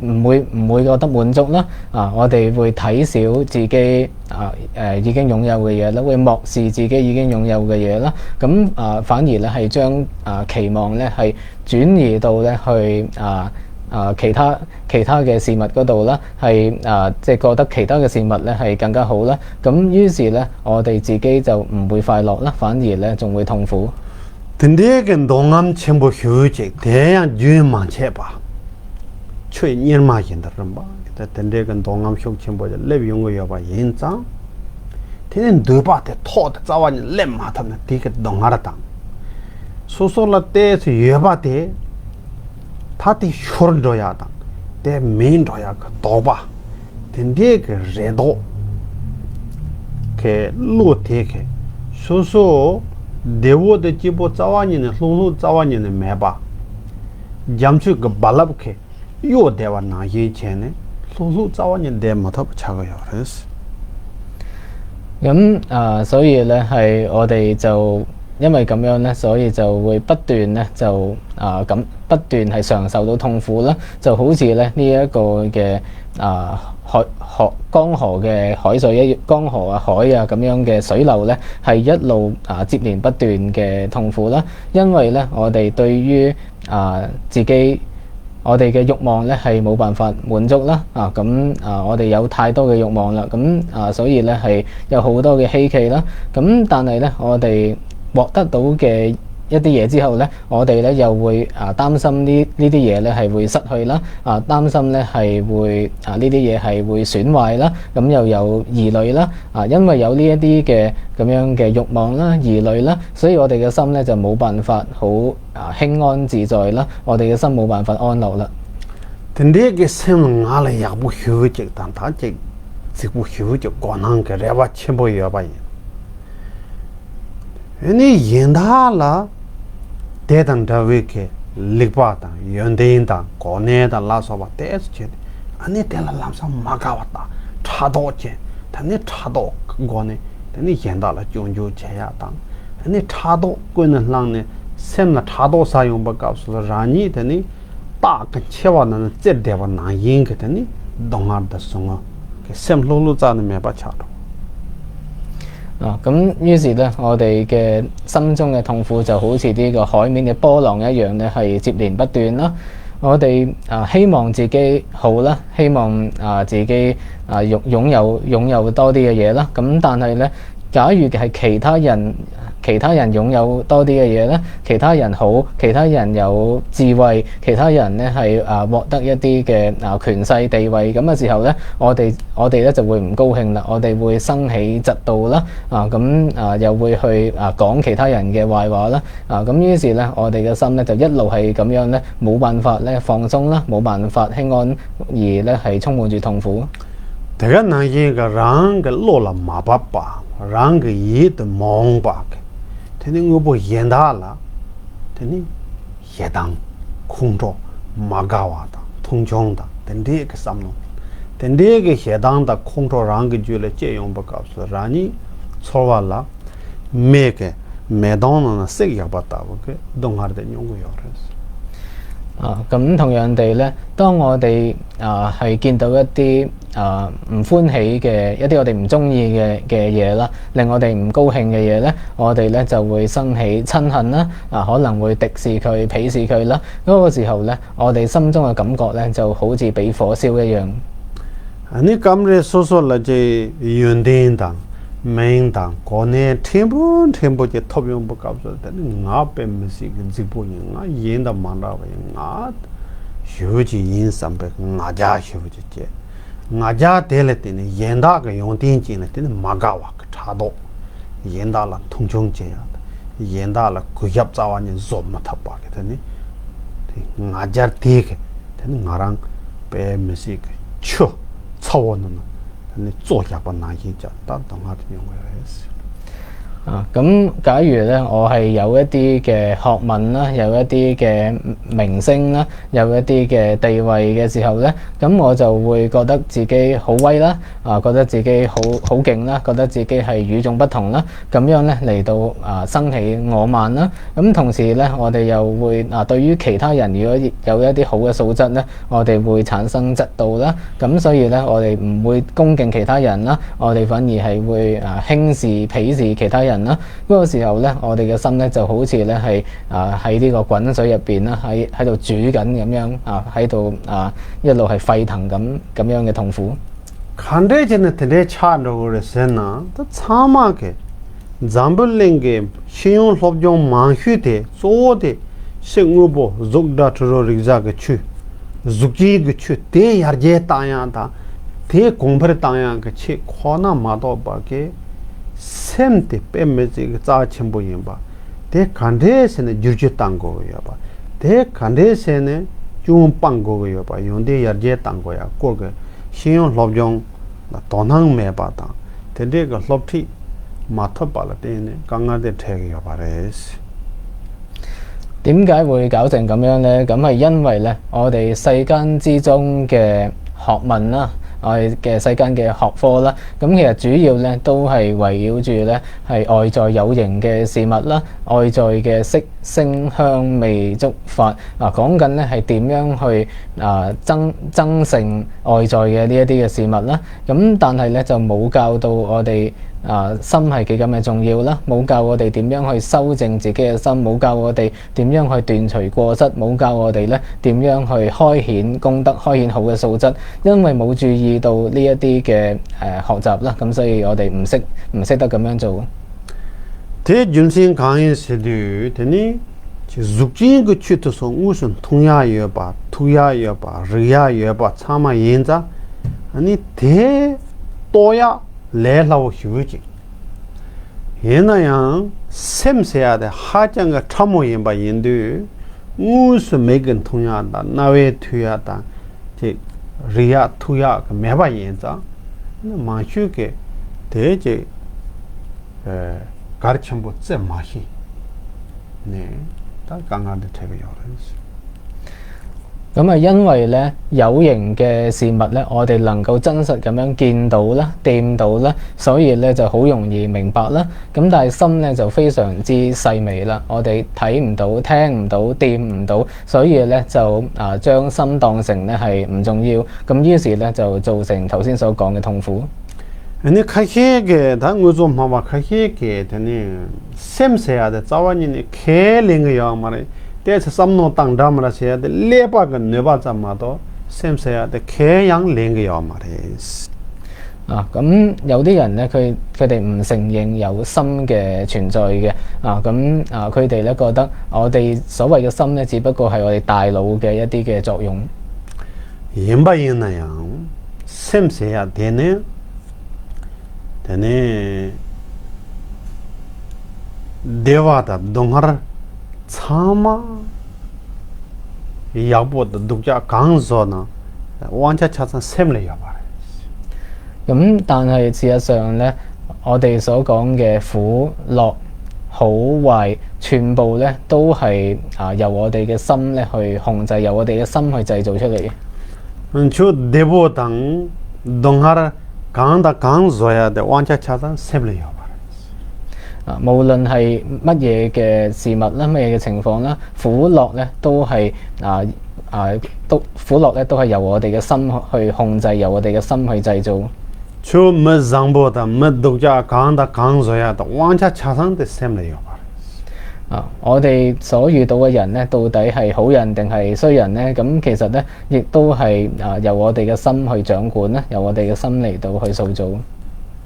唔會唔會覺得滿足啦。啊，我哋會睇小自己啊誒已經擁有嘅嘢啦，會漠視自己已經擁有嘅嘢啦。咁啊，反而咧係將啊期望咧係轉移到咧去啊啊其他其他嘅事物嗰度啦，係啊即係覺得其他嘅事物咧係更加好啦。咁於是咧，我哋自己就唔會快樂啦，反而咧仲會痛苦。 དེ་འདྲའི་གི་འདོད་རྔམ་ཆེན་པོ་ཞེ་པོ་ཅིག་དེ་ཡང་རྒྱུན་མ་ཆད་པ། ཆུ་གཉེར་མ་བཞིན་དུ་རིམ་པ་དེ་དེ་འདྲའི་གི་འདོད་རྔམ་ཤུགས་ཆེན་པོ་ཅིག་སླེབས་ཡོང་གི་ཡོད་པ་ཡིན་ཙང་། དེ་ནི་འདོད་པ་དེ་ཐོག་ཏུ་རྩ་བ་ཉིད་སླེབས་མ་ཐུབ་ན་དེ་གི་སྡུག་བསྔལ་དང་། སོ་སོ་ལ་ཏོག་ཙམ་ཡོད་པ་དེ་ད་དེ་ཤོར་འགྲོ་ཡག་དང་དེ་མེད་འགྲོ་ཡག་གི་དོགས་པ། དེ་འདྲའི་གི་རེ་དོགས་གི་བློ་དེ་གི་སོ་སོ་བདེ་བོ་དང་སྐྱིད་པོ་རྩ་བ་ཉིད་ནས་ལྷུག་ལྷུག་རྩ་བ་ཉིད་ནས་མེད་པ། རྒྱ་མཚོའི་གི་རྦ་རླབས་གི་གཡོ་བསྡད་པ་ནང་བཞིན་བྱས་ནས་ལྷུག་ལྷུག་རྩ་བ་ཉིད་བསྡད་མ་ཐུབ་པ་ཆགས་ཀྱི་ཡོད་རེད། 咁啊，所以咧係我哋就因為咁樣咧，所以就會不斷咧就啊咁不斷係承受到痛苦啦，就好似咧呢一個嘅啊海河江河嘅海水一江河啊海啊咁樣嘅水流咧係一路啊接連不斷嘅痛苦啦，因為咧我哋對於啊自己我哋嘅慾望咧係冇辦法滿足啦，啊咁啊我哋有太多嘅慾望啦，咁啊所以咧係有好多嘅希冀啦，咁但係咧我哋獲得到嘅一啲嘢之後咧，我哋咧又會啊擔心呢呢啲嘢咧係會失去啦，啊擔心咧係會啊呢啲嘢係會損壞啦，咁又有疑慮啦，啊因為有呢一啲嘅咁樣嘅慾望啦、疑慮啦，所以我哋嘅心咧就冇辦法好啊輕安自在啦，我哋嘅心冇辦法安樂啦。དེ་འདྲའི་གི་སེམས་ང་ལ་ཡག་པོ་ཞེ་པོ་ཅིག་དང་ད་ཅིག་རྫིག་པོ་ཞེ་པོ་ཅིག་དགོས་སྣང་གི་རེ་བ་ཆེན་པོ་ཡོད་པ་ཡིན། ཨ་ནི་གཞན་དག་ལ་དེ་དང་འདྲ་བའི་གི་ལེགས་པ་དང་ཡོན་ཏན་དང་གོ་གནས་དང་ལ་སོགས་པ་དེ་ཚོ་བྱས་ཏེ། ཨ་ནི་དེ་ལ་ལམ་སང་མ་དགའ་བ་དང་ཕྲག་དོག་ཅན། ད་ནི་ཕྲག་དོག་གི་སྒོ་ནས་དེ་ནི་གཞན་དག་ལ་སྐྱོན་བརྗོད་བྱེད་ཡག་དང་། ཨ་ནི་ཕྲག་དོག་ཀུན་ནས་བསླངས་ནས་སེམས་ལ་ཕྲག་དོག་ཟ་ཡོང་པའི་སྐབས་སུ་རང་ཉིད་དེ་ནི་རྟགས་ཀྱི་མཆེ་བ་ནང་ནས་བཙིར་བསྡད་པ་ནང་བཞིན་གྱི་དེ་ནི་སྡུག་བསྔལ་དང་ཟུག་རྔུ་གི་སེམས་ལྷུག་ལྷུག་རྩ་ནས་མེད་པ་ཆགས་འགྲོ། 啊，咁於是咧，我哋嘅心中嘅痛苦就好似呢個海面嘅波浪一樣咧，係接連不斷啦。我哋啊希望自己好啦，希望啊自己啊擁擁有擁有多啲嘅嘢啦。咁但係咧，假如係其他人其他人擁有多啲嘅嘢咧，其他人好，其他人有智慧，其他人咧係啊獲得一啲嘅啊權勢地位咁嘅時候咧，我哋我哋咧就會唔高興啦，我哋會生起嫉妒啦，啊咁啊又會去啊講其他人嘅壞話啦，啊咁於是咧我哋嘅心咧就一路係咁樣咧冇辦法咧放鬆啦，冇辦法輕安，而咧係充滿住痛苦。 དེ་ག་ནང་བཞིན་གྱི་རང་གི་བློ་ལ་མ་བབས་པ། རང་གི་ཡིད་དུ་མ་འོངས་པ་གི་དེ་ནི་དངོས་པོ་གཞན་དག་ལ་དེ་ནི་ཞེ་སྡང་ཁོང་ཁྲོ་མ་དགའ་བ་དང་མཐོང་ཆུང་དང་དེ་འདྲའི་གི་བསམ་བློ། དེ་འདྲའི་གི་ཞེ་སྡང་དང་ཁོང་ཁྲོ་རང་གི་རྒྱུད་ལ་སྐྱེ་ཡོང་པའི་སྐབས་སུ་རང་ཉིད་ཚོར་བ་ལ་མེ་གི་མེ་དོང་ནང་ན་བསྲེགས་བཞག་པ་ལྟ་བུ་གི་སྡུག་བསྔལ་དེ་མྱོང་གི་ཡོད་རེད། 啊，咁同樣地咧，當我哋啊係見到一啲啊唔歡喜嘅一啲我哋唔中意嘅嘅嘢啦，令我哋唔高興嘅嘢咧，我哋咧就會生起憎恨啦，啊可能會敵視佢、鄙視佢啦。嗰個時候咧，我哋心中嘅感覺咧就好似俾火燒一樣。 ཨ་ནི་སྐབས་རེ་སོ་སོ་ལ་ཅིག་ཡོན་ཏན་དང་མིང་དང་གོ་གནས་ཕྲན་བུ་ཕྲན་བུ་ཅིག་ཐོབ་ཡོང་པའི་སྐབས་སུ་དེ་ནི་ང་དཔེ་མི་སྲིད་ཀྱི་རྫིག་པོ་ཡིན། ང་གཞན་དང་མ་འདྲ་བ་ཡིན། ང་ཞེ་པོ་ཅིག་ཡིན་བསམ་པའི་ང་རྒྱལ་ཞེ་པོ་ཅིག་སྐྱེ། ང་རྒྱལ་དེ་ལ་བརྟེན་ནས་གཞན་དག་གི་ཡོན་ཏན་ཅན་ལ་དེ་ནི་མ་དགའ་བ་གི་ཕྲག་དོག་གཞན་དག་ལ་མཐོང་ཆུང་བྱེད་ཡག་དང་། གཞན་དག་ལ་གུས་ཞབས་རྩ་བ་ནས་བཟོ་མི་ཐུབ་པ་གི་དེ་ནི་དེ་ང་རྒྱལ་དེ་གི་དེ་ནི་ང་རང་དཔེ་མི་སྲིད་ཀྱི་ཆུ་ཚ་བོ་ནང་ན་དེ་ནི་བཙོ་བཞག་པ་ནང་བཞིན་ཅིག་ད་སྡུག་བསྔལ་དེ་མྱོང་གི་ཡོད་རེད། 啊，咁假如咧，我係有一啲嘅學問啦，有一啲嘅名聲啦，有一啲嘅地位嘅時候咧，咁我就會覺得自己好威啦，啊，覺得自己好好勁啦，覺得自己係與眾不同啦，咁樣咧嚟到啊生起我慢啦。咁同時咧，我哋又會啊對於其他人如果有一啲好嘅素質咧，我哋會產生嫉妒啦。咁所以咧，我哋唔會恭敬其他人啦，我哋反而係會啊輕視、鄙視其他人啦。嗰個時候咧，我哋嘅心咧就好似咧係啊喺呢個滾水入邊啦，喺喺度煮緊咁樣啊，喺度啊一路係沸騰咁咁樣嘅痛苦。 ག་འདྲས་བྱས་ནས་དེ་འདྲའི་ཆགས་འགྲོ་གི་རེད་ཟེར་ན། ད་ཚང་མ་གི་འཛམ་བུ་གླིང་གི་ཤེས་ཡོན་སློབ་སྦྱོང་མང་ཤོས་དེ་གཙོ་བོ་དེ་ཕྱི་དངོས་པོ་གཟུགས་སྒྲ་དྲི་རོ་རེག་བྱ་གི་ཆོས། གཟུགས་ཅན་གྱི་ཆོས་དེ་ཡར་རྒྱས་བཏང་ཡག་དང་དེ་གོང་འཕེལ་བཏང་ཡག་གི་ཆེད་ཁོ་ན་མ་གཏོགས་པ་གི་སེམས་དེ་དཔེ་མི་སྲིད་ཀྱི་རྩ་ཆེན་པོ་ཡིན་པ། དེ་ག་འདྲས་བྱས་ནས་བསྒྱུར་བཅོས་གཏང་དགོས་ཀྱི་ཡོད་པ། དེ་ག་འདྲས་བྱས་ནས་སྐྱོན་སྤང་དགོས་ཀྱི་ཡོད་པ། ཡོན་ཏན་ཡར་རྒྱས་གཏང་དགོས་ཡག་སྐོར་གྱི་ཤེས་ཡོན་སློབ་སྦྱོང་ལ་དོ་སྣང་མེད་པ་དང་། དེ་འདྲས་ཀྱི་སློབ་ཁྲིད་མ་ཐོབ་པ་ལ་བརྟེན་ནས་དཀའ་ངལ་དེ་འཕྲད་ཀྱི་ཡོད་པ་རེད། 點解會搞成咁樣呢？咁係因為呢，我哋世間之中嘅學問啦，我哋嘅世間嘅學科啦，咁其實主要呢都係圍繞住呢係外在有形嘅事物啦，外在嘅色聲香味觸法啊，講緊呢係點樣去啊增增盛外在嘅呢一啲嘅事物啦。咁但係呢就冇教到我哋啊心係幾咁嘅重要啦，冇教我哋點樣去修正自己嘅心，冇教我哋點樣去斷除過失，冇教我哋呢點樣去開顯功德、開顯好嘅素質，因為冇注意到呢一啲嘅誒學習啦，咁所以我哋唔識唔識得咁樣做。 དེ་རྒྱུ་མཚན་གང་ཡིན་ཟེར་དུས། དེ་ནི་གཟུགས་ཅན་གྱི་ཆོས་དེ་ཚོ་དངོས་སུ་མཐོང་ཡག་ཡོད་པ། ཐུག་ཡག་ཡོད་པ། རེག་ཡག་ཡོད་པ་ཚང་མ་ཡིན་ཙང་། ཨ་ནི་དེ་རྟོགས་ཡག་ལས་སླ་བོ་ཞེ་པོ་ཅིག་ཡིན་ན་ཡང་སེམས་ཟེར་ཡག་དེ་ཧ་ཅང་གི་ཕྲ་མོ་ཡིན་པ་ཡིན་དུས། དངོས་སུ་མིག་གིས་མཐོང་ཡག་དང་རྣ་བས་ཐོས་ཡག་དང་ ཅིག་རིག་ཡག་ཐུག་ཡག་གི་མེད་པ་ཡིན་ཙང་། མང་ཤོས་ཀྱིས་དེ་ཅིག་གལ་ཆེན་པོ་བརྩི་མ་ཤེས་ནས་ད་དཀའ་ངལ་འདི་འཕྲད་ཀྱི་ཡོད་རེད། 咁啊，因為咧有形嘅事物咧，我哋能夠真實咁樣見到啦、掂到啦，所以咧就好容易明白啦。咁但係心咧就非常之細微啦，我哋睇唔到、聽唔到、掂唔到，所以咧就啊將心當成咧係唔重要。咁於是咧就造成頭先所講嘅痛苦。 ཨ་ནི་ཁ་ཤས་ཀྱིས་ད་དངོས་གཙོ་སྨྲ་བ་ཁ་ཤས་ཀྱིས་དེ་ནི་སེམས་ཟེར་ཡག་དེ་རྩ་བ་ཉིད་ནས་ཁས་ལེན་གྱི་ཡོད་མ་རེད། ཏོག་ཙམ་བསམ་མནོ་བཏང་འདྲ་མི་འདྲ་བྱེད་ཡག་དེ་ཀླད་པ་གི་ནུས་པ་ཙམ་མ་གཏོགས་སེམས་ཟེར་ཡག་དེ་ཁས་ཡང་ལེན་གྱི་ཡོད་མ་རེད། 啊，咁有啲人咧，佢佢哋唔承認有心嘅存在嘅，啊，咁啊，佢哋咧覺得我哋所謂嘅心咧，只不過係我哋大腦嘅一啲嘅作用。 ཡིན་པ་ཡིན་ན་ཡང་སེམས་ཟེར་ཡག་དེ་ནི་དེ་ནི་བདེ་བ་དང་སྡུག་བསྔལ་ཚང་མ། ཡག་པོ་དང་སྡུག་ཅག་གང་བཟོ་ན་དབང་ཆ་ཆ་ཚང་སེམས་ལ་ཡོད་པ་རེད། 咁但係事實上咧，我哋所講嘅苦樂、好壞，全部咧都係啊由我哋嘅心咧去控制，由我哋嘅心去製造出嚟嘅。 ཁྱོད་བདེ་པོ་དང་སྡུག་བསྔལ་གང་དང་གང་བཟོ་ཡག་དེ་དབང་ཆ་ཆ་ཚང་སེམས་ལ་ཡོད་པ་རེད། 啊，無論係乜嘢嘅事物啦，乜嘢嘅情況啦，苦樂咧都係啊啊都苦樂咧都係由我哋嘅心去控制，由我哋嘅心去製造。 ཁྱོད་མི་བཟང་པོ་དང་མི་སྡུག་ཅག་གང་དང་གང་བཟོ་ཡག་དང་དབང་ཆ་ཆ་ཚང་དེ་སེམས་ལ་ཡོད་པ་རེད། 啊，我哋所遇到嘅人咧，到底係好人定係衰人咧？咁其實咧，亦都係啊由我哋嘅心去掌管咧，由我哋嘅心嚟到去塑造。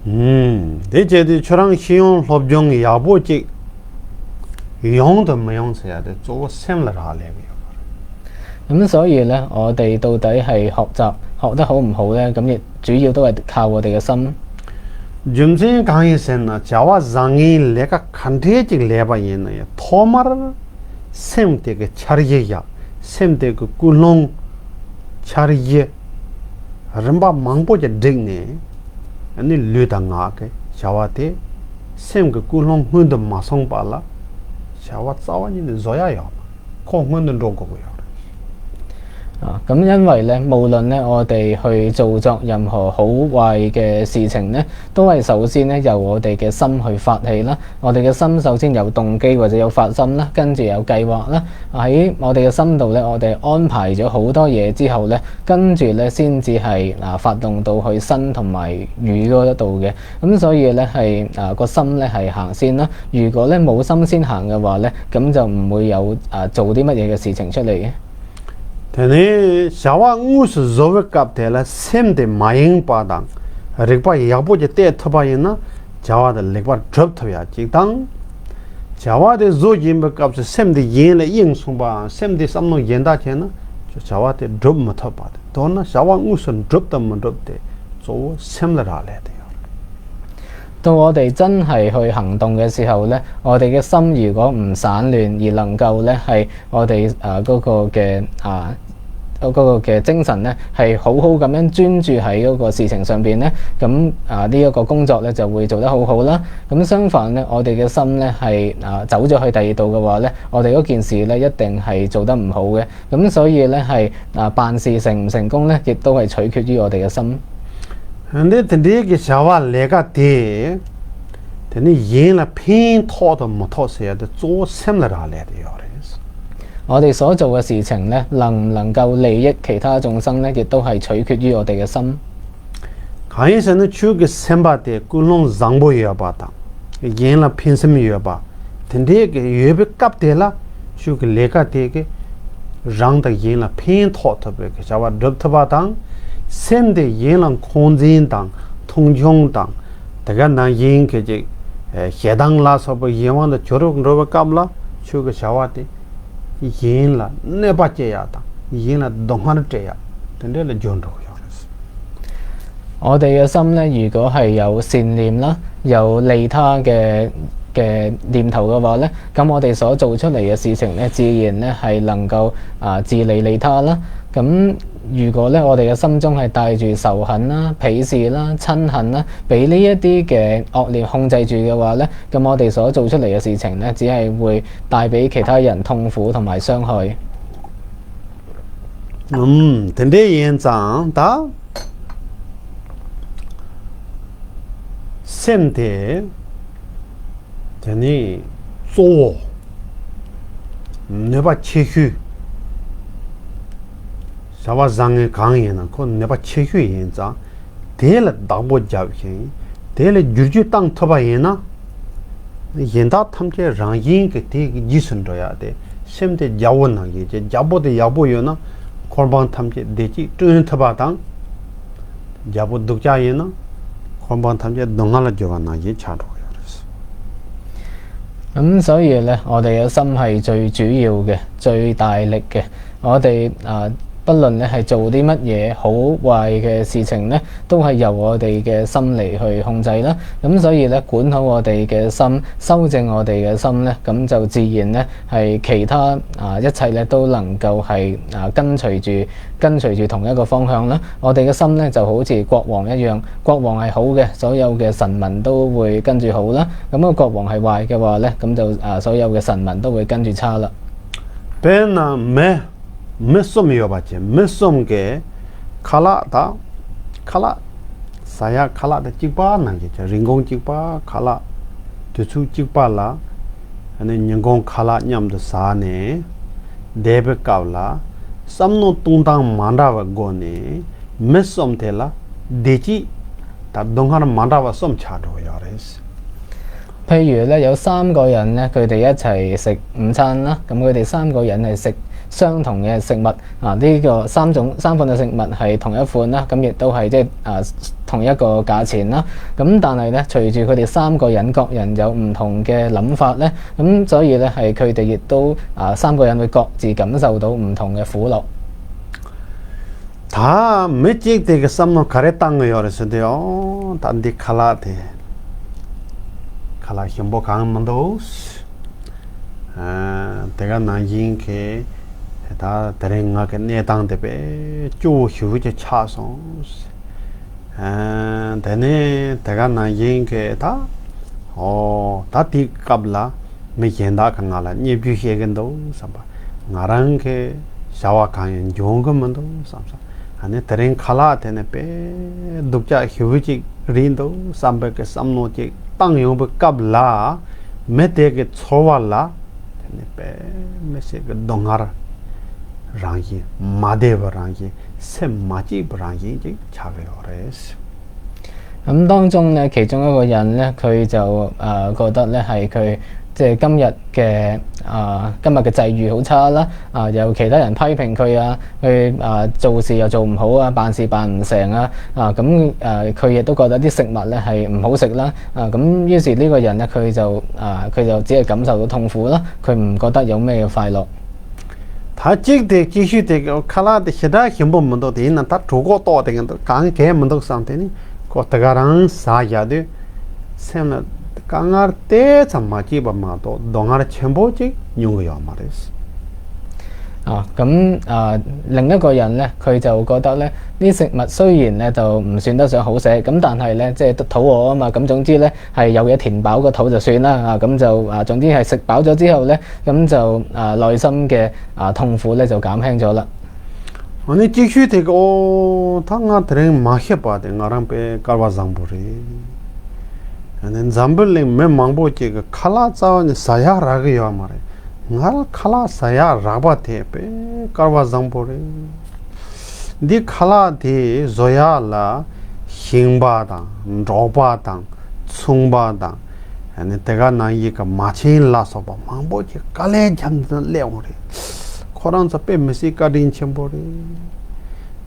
ཨུམ། དེ་བྱས་ཏེ་ཁྱོད་རང་ཤེས་ཡོན་སློབ་སྦྱོང་ཡག་པོ་ཅིག་ཡོང་དང་མི་ཡོང་ཟེར་ཡག་དེ་གཙོ་བོ་སེམས་ལ་རག་ལས་ཀྱི་ཡོད་པ་རེད། 咁所以咧，我哋到底係學習學得好唔好咧？咁亦主要都係靠我哋嘅心。 རྒྱུ་མཚན་གང་ཡིན་ཟེར་ན་བྱ་བ་བཟང་ངན་ལས་ཀ་ག་འདྲས་ཅིག་ལས་པ་ཡིན་ན་ཡང་ཐོག་མར་སེམས་དེ་གི་འཆར་གཞི་ཡག་སེམས་དེ་གི་ཀུན་སློང་འཆར་གཞི་རིམ་པ་མང་པོ་ཅིག་བསྒྲིགས་ནས་ཨ་ནི་ལུས་དང་ངག་གི་བྱ་བ་དེ་སེམས་ཀྱི་ཀུན་སློང་སྔོན་དུ་མ་སོང་བར་ལ་བྱ་བ་རྩ་བ་ཉིད་ནས་བཟོ་ཡག་ཡོད་མ་རེད། ཁོ་སྔོན་དུ་འགྲོ་དགོས་ཀྱི་ཡོད་རེད། 啊，咁因為咧，無論咧我哋去做作任何好壞嘅事情咧，都係首先咧由我哋嘅心去發起啦。我哋嘅心首先有動機或者有發心啦，跟住有計劃啦。喺我哋嘅心度咧，我哋安排咗好多嘢之後咧，跟住咧先至係啊發動到去身同埋語嗰一度嘅。咁所以咧係啊個心咧係行先啦。如果咧冇心先行嘅話咧，咁就唔會有啊做啲乜嘢嘅事情出嚟嘅。 དེ་ནས་བྱ་བ་དངོས་སུ་བཟོ་བའི་སྐབས་དེ་ལ་སེམས་དེ་མ་ཡེངས་པ་དང་རིག་པ་ཡག་པོ་ཅིག་གཏད་ཐུབ་པ་ཡིན་ན་བྱ་བ་དེ་ལེགས་པར་སྒྲུབ་ཐུབ་ཡག་གཅིག་དང་། བྱ་བ་དེ་བཟོ་བཞིན་པའི་སྐབས་སུ་སེམས་དེ་གཞན་ལ་གཡེང་སོང་པའམ་སེམས་དེ་བསམ་བློ་གཞན་དག་བྱས་ན་བྱ་བ་དེ་སྒྲུབ་མི་ཐུབ་པ་དེ། མདོར་ན་བྱ་བ་དངོས་སུ་འགྲུབ་དང་མི་འགྲུབ་དེ་གཙོ་བོ་སེམས་ལ་རག་ལས་དེ་ཡོད་རེད། 到我哋真係去行動嘅時候呢，我哋嘅心如果唔散亂，而能夠呢係我哋誒嗰個嘅啊嗰個嘅精神呢，係好好咁樣專注喺嗰個事情上邊呢，咁啊呢一個工作呢就會做得好好啦。咁相反呢，我哋嘅心呢係啊走咗去第二度嘅話呢，我哋嗰件事呢一定係做得唔好嘅。咁所以呢係啊辦事成唔成功呢，亦都係取決於我哋嘅心。 འདི་དེ་འདྲའི་གི་བྱ་བ་ལས་ཀ་དེ། དེ་ནི་གཞན་ལ་ཕན་ཐོགས་དང་མི་ཐོགས་ཟེར་ཡ་དེ་གཙོ་བོ་སེམས་ལ་རག་ལས་དེ་ཡོད་རེད། 我哋所做嘅事情呢，能唔能夠利益其他眾生呢，亦都係取決於我哋嘅心。 གང་ཡིན་ཟེར་ན་ཁྱོད་ཀྱི་སེམས་པ་དེ་ཀུན་སློང་བཟང་པོ་ཡོད་པ་དང་། གཞན་ལ་ཕན་སེམས་ཡོད་པ། དེ་འདྲའི་གི་ཡོད་པའི་སྐབས་དེ་ལ་ཁྱོད་ཀྱི་ལས་ཀ་དེ་གི་རང་དང་གཞན་ལ་ཕན་ཐོགས་ཐུབ་པའི་གི་བྱ་བ་སྒྲུབ་ཐུབ་པ་དང་། སེམས་དེ་གཞན་ལ་འཁོན་འཛིན་དང་མཐོང་ཆུང་དང་། དེ་ག་ནང་བཞིན་གྱི་ཅིག་ཞེ་སྡང་ལ་སོགས་པའི་གཞན་དབང་དུ་གྱུར་འགྲོ་བའི་སྐབས་ལ་ཁྱོད་ཀྱི་བྱ་བ་དེ་གཞན་ལ་གནོད་པ་སྐྱེལ་ཡག་དང་གཞན་ལ་སྡུག་བསྔལ་སྤྲད་ཡག་དེ་འདྲ་ལ་འགྱུར་འགྲོ་གི་ཡོད་རེད། 我哋嘅心呢，如果係有善念啦，有利他嘅嘅念頭嘅話呢，咁我哋所做出嚟嘅事情呢，自然呢係能夠啊自利利他啦。咁如果咧，我哋嘅心中係帶住仇恨啦、鄙視啦、憎恨啦，俾呢一啲嘅惡念控制住嘅話咧，咁我哋所做出嚟嘅事情咧，只係會帶俾其他人痛苦同埋傷害。 ཨུམ། དེ་འདྲ་ཡིན་ཙང་ད། སེམས་དེ། དེ་ནི་གཙོ་བོ། ནུས་པ་ཆེ་ཤོས། བྱ་བ་བཟང་ངན་གང་ཡིན་ན་ཁོ་ནུས་པ་ཆེ་ཤོས་ཡིན་ཙང་། དེ་ལ་བདག་པོ་རྒྱབ་ཤིང་། དེ་ལ་བསྒྱུར་བཅོས་བཏང་ཐུབ་པ་ཡིན་ན། གཞན་དག་ཐམས་ཅད་རང་བཞིན་གྱིས་དེ་རྗེས་སུ་འགྲོ་ཡ་དེ། སེམས་དེ་རྒྱལ་པོ་ནང་བཞིན་གྱི་རྒྱལ་པོ་དེ་ཡག་པོ་ཡོད་ན། འཁོར་འབངས་ཐམས་ཅད་བདེ་སྐྱིད་བསྐྲུན་ཐུབ་པ་དང་། རྒྱལ་པོ་སྡུག་ཅག་ཡིན་ན། འཁོར་འབངས་ཐམས་ཅད་སྡུག་བསྔལ་ལ་འགྱུར་བ་ནང་བཞིན་ཆགས་འགྲོ་གི་ཡོད་རེད། 咁所以咧，我哋嘅心係最主要嘅、最大力嘅。我哋啊，不論咧係做啲乜嘢好壞嘅事情咧，都係由我哋嘅心嚟去控制啦。咁所以咧，管好我哋嘅心，修正我哋嘅心咧，咁就自然咧係其他啊一切咧都能夠係啊跟隨住跟隨住同一個方向啦。我哋嘅心咧就好似國王一樣，國王係好嘅，所有嘅臣民都會跟住好啦。咁個國王係壞嘅話咧，咁就啊所有嘅臣民都會跟住差啦。 དཔེར་ན་མི། མི་གསུམ་ཡོད་པ་ཅིག་མི་གསུམ་གྱི་ཁ་ལག་དང་། ཁ་ལག་ཟ་ཡ་ཁ་ལག་དང་གཅིག་པ་ནང་བཞིན་གྱི་རིན་གོང་གཅིག་པ། ཁ་ལག་དུས་ཚོད་གཅིག་པ་ལ། ཨ་ནི་ཉིན་གུང་ཁ་ལག་མཉམ་དུ་ཟ་ནས་བསྡད་པའི་སྐབས་ལ། བསམ་བློ་གཏོང་སྟངས་མ་འདྲ་བའི་སྒོ་ནས་མི་གསུམ་དེ་ལ་བདེ་སྐྱིད་དང་སྡུག་བསྔལ་མ་འདྲ་བ་གསུམ་ཆགས་འགྲོ་གི་ཡོད་རེད། 譬如咧，有三個人咧，佢哋一齊食午餐啦，咁佢哋三個人係食相同嘅食物啊，呢個三種三款嘅食物係同一款啦，咁亦都係即係啊同一個價錢啦。咁但係咧，隨住佢哋三個人各人有唔同嘅諗法咧，咁所以咧係佢哋亦都啊三個人會各自感受到唔同嘅苦樂。 ད་མི་གཅིག་དེ་གི་བསམ་བློ་ག་རེ་བཏང་གི་ཡོད་རེད་ཟེར་དུས། ཨོ་ད་འདི་ཁ་ལག་དེ། ཁ་ལག་ཞིམ་པོ་གང་མི་འདུག་ཨ། དེ་ག་ནང་བཞིན་གྱི། ད་དེ་རིང་ང་གི་གནས་སྟངས་དེ་དཔེ་སྐྱོ་བོ་ཞེ་པོ་ཅིག་ཆགས་སོང་། ཨ། དེ་ནས་དེ་ག་ནང་བཞིན་གྱི་ད། ཨོ་ད་དེའི་སྐབས་ལ་མི་གཞན་དག་གིས་ང་ལ་བརྙས་བཅོས་བྱེད་ཀྱི་འདུག་བསམ་པ། ང་རང་གི་བྱ་བ་གང་ཡང་འབྱུང་གི་མི་འདུག་བསམ་སོང་། ཨ་ནི་དེ་རིང་ཁ་ལག་དེ་ནི་དཔེ་སྡུག་ཅག་ཞེ་པོ་ཅིག་རེད་འདུག་བསམ་པའི་གི་བསམ་བློ་ཅིག་བཏང་ཡོང་པའི་སྐབས་ལ། མི་དེ་གི་ཚོར་བ་ལ། དེ་ནི་དཔེ་མི་སྲིད་ཀྱི་སྡུག་བསྔལ་རང་བཞིན། མ་བདེ་བ་རང་བཞིན། སེམས་མ་སྐྱིད་པ་རང་བཞིན་ཅིག་ཆགས་ཀྱི་ཡོད་རེད། 咁當中咧，其中一個人咧，佢就誒、呃、覺得咧係佢即係今日嘅啊今日嘅際遇好差啦，啊有其他人批評佢啊，佢啊做事又做唔好啊，辦事辦唔成啊，啊咁誒佢亦都覺得啲食物咧係唔好食啦，啊咁於是呢個人咧佢就啊佢就只係感受到痛苦啦，佢唔覺得有咩嘅快樂。 ད་གཅིག་དེ་གཅིག་ཤོས་དེ་གི་ཁ་ལག་དེ་ཞེ་དྲག་ཞིམ་པོ་མི་འདུག་དེ་ཡིན་ན་ད་གྲོད་ཁོག་ལྟོགས་དེ་གི་འདུག་གང་གས་མི་འདུག་བསམ་དེ་ནི་ཁོ་དེ་ག་རང་ཟ་བཞག་དུས། སེམས་ལ་དཀའ་ངལ་དེ་ཙམ་མ་སྐྱེས་པ་མ་གཏོགས་སྡུག་བསྔལ་ཆེན་པོ་ཅིག་མྱོང་གི་ཡོད་མ་རེད། 啊，咁啊，另一個人咧，佢就覺得咧，啲食物雖然咧就唔算得上好食，咁但係咧，即係都肚餓啊嘛，咁總之咧係有嘢填飽個肚就算啦，啊，咁就啊，總之係食飽咗之後咧，咁就啊內心嘅啊痛苦咧就減輕咗啦。 ཨ་ནི་གཅིག་ཤོས་དེ་གི་ཨོ་ད་ང་དེ་རིང་མ་ཤི་བ་དེ་ང་རང་དཔེ་སྐལ་བ་བཟང་པོ་རེད། ཨ་ནི་འཛམ་བུ་གླིང་མི་མང་པོ་ཅིག་གི་ཁ་ལག་རྩ་བ་ནས་ཟ་ཡག་རག་གི་ཡོད་མ་རེད། ང་ལ་ཁ་ལག་ཟ་ཡག་རག་པ་དེ་དཔེ་སྐལ་བ་བཟང་པོ་རེད། འདི་ཁ་ལག་དེ་བཟོ་ཡག་ལ་ཞིང་པ་དང་འབྲོག་པ་དང་ཚོང་པ་དང་། ཨ་ནི་དེ་ག་ནང་བཞིན་གྱི་མ་བྱན་ལ་སོགས་པ་མང་པོ་ཅིག་དཀའ་ལས་བརྒྱབ་ནས་སླེབས་འོང་རེད། ཁོ་རང་ཚོ་དཔེ་མི་སྲིད་བཀའ་དྲིན་ཆེན་པོ་རེད།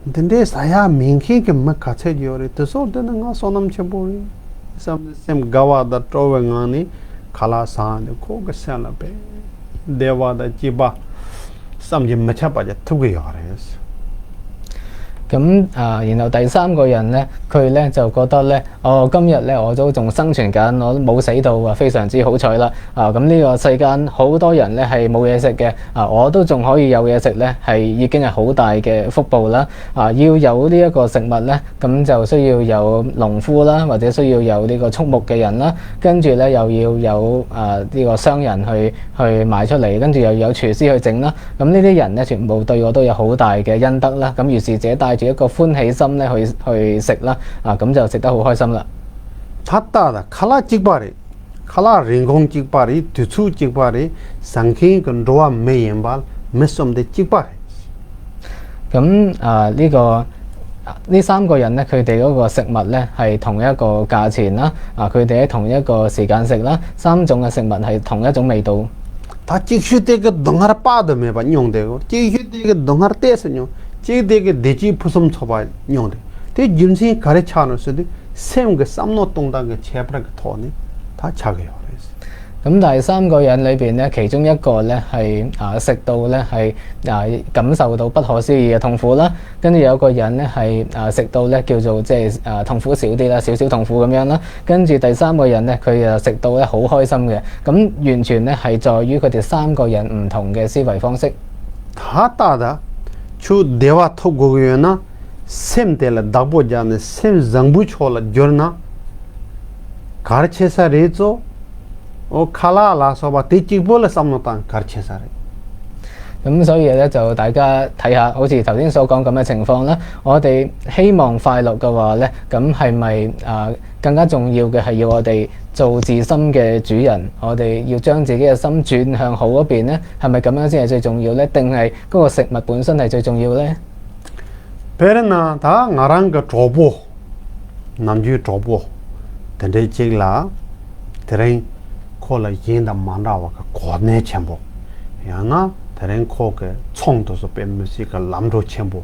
འདི་འདྲའི་ཟ་ཡག་མེད་མཁན་གྱི་མི་ག་ཚད་ཡོད་རེད། དེ་ཚོར་བལྟས་ན་ང་བསོད་ནམས་ཆེན་པོ་རེད་བསམ་ནས་སེམས་དགའ་བ་དང་སྤྲོ་བའི་ངང་ནས་ཁ་ལག་ཟ་ནས་ཁོ་གི་སེམས་ལ་དཔེ་བདེ་བ་དང་སྐྱིད་པ་བསམ་གྱིས་མི་ཁྱབ་པ་ཅིག་ཐོབ་ཀྱི་ཡོད་རེད། 咁啊，然後第三個人呢，佢呢就覺得呢，哦，今日呢，我都仲生存緊，我冇死到啊，非常之好彩啦。啊，咁呢個世間好多人呢係冇嘢食嘅，啊，我都仲可以有嘢食呢，係已經係好大嘅福報啦。啊，要有呢一個食物呢，咁就需要有農夫啦，或者需要有呢個畜牧嘅人啦，跟住呢，又要有啊呢個商人去去賣出嚟，跟住又有廚師去整啦。咁呢啲人呢，全部對我都有好大嘅恩德啦。咁於是者帶住一個歡喜心呢去去食啦，啊，咁就食得好開心啦。 ད་ལྟ་ད་ཁ་ལག་གཅིག་པ་རེད། ཁ་ལག་རིན་གོང་གཅིག་པ་རེད། དུས་ཚོད་གཅིག་པ་རེད། ཟ་མཁན་གྱི་འགྲོ་བ་མི་ཡིན་པ་མི་གསུམ་དེ་གཅིག་པ་རེད། 咁啊，呢個呢三個人呢，佢哋嗰個食物呢係同一個價錢啦，啊，佢哋喺同一個時間食啦，三種嘅食物係同一種味道。 ད་གཅིག་ཤོས་དེ་གི་སྡུག་བསྔལ་དཔག་ཏུ་མེད་པ་མྱོང་བསྡད་ཡོད། གཅིག་ཤོས་དེ་གི་སྡུག་བསྔལ་ཏོག་ཙམ་མྱོང་། གཅིག་དེ་གི་བདེ་སྐྱིད་ཕུན་སུམ་ཚོགས་པ་མྱོང་བསྡད་ཡོད། དེ་རྒྱུ་མཚན་ག་རེ་ཆགས་ནོ་ཟེར་དུས་སེམས་ཀྱི་བསམ་བློ་གཏོང་སྟངས་ཀྱི་ཁྱད་པར་གྱི་ཐོག་ནས་ད་ཆགས་ཀྱི་ཡོད་རེད། 咁但係三個人裏邊呢，其中一個呢係啊食到呢係啊感受到不可思議嘅痛苦啦，跟住有個人呢係啊食到呢叫做即係啊痛苦少啲啦，少少痛苦咁樣啦，跟住第三個人呢佢啊食到呢好開心嘅，咁完全呢係在於佢哋三個人唔同嘅思維方式。 ད་ལྟ་ད་ཁྱོད་བདེ་བ་ཐོབ་དགོས་ཀྱི་ཡོད་ན། སེམས་དེ་ལ་བདག་པོ་རྒྱག་ནས་སེམས་བཟང་པོའི་ཕྱོགས་ལ་བསྒྱུར་ན། གལ་ཆེ་ས་རེད་ཙོ། ཨོ་ཁ་ལག་ལ་སོགས་པ་དེ་གཅིག་པོ་ལ་བསམ་བློ་བཏང་གལ་ཆེ་ས་རེད། 咁所以咧，就大家睇下，好似頭先所講咁嘅情況啦。我哋希望快樂嘅話咧，咁係咪啊更加重要嘅係要我哋做自心嘅主人？我哋要將自己嘅心轉向好嗰邊咧，係咪咁樣先係最重要咧？定係嗰個食物本身係最重要咧？ དཔེར་ན་ད་ང་རང་གི་གྲོགས་པོ། ནམ་རྒྱུན་གྲོགས་པོ་དེ་འདྲའི་གཅིག་ལ། དེ་རིང་ཁོ་ལ་གཞན་དང་མ་འདྲ་བ་གི་གོ་གནས་ཆེན་པོ། ཡང་ན་དེ་རིང་ཁོ་གི་ཚོང་དུ་སོགས་པའི་མི་སྲིད་ཀྱི་ལམ་འགྲོ་ཆེན་པོ།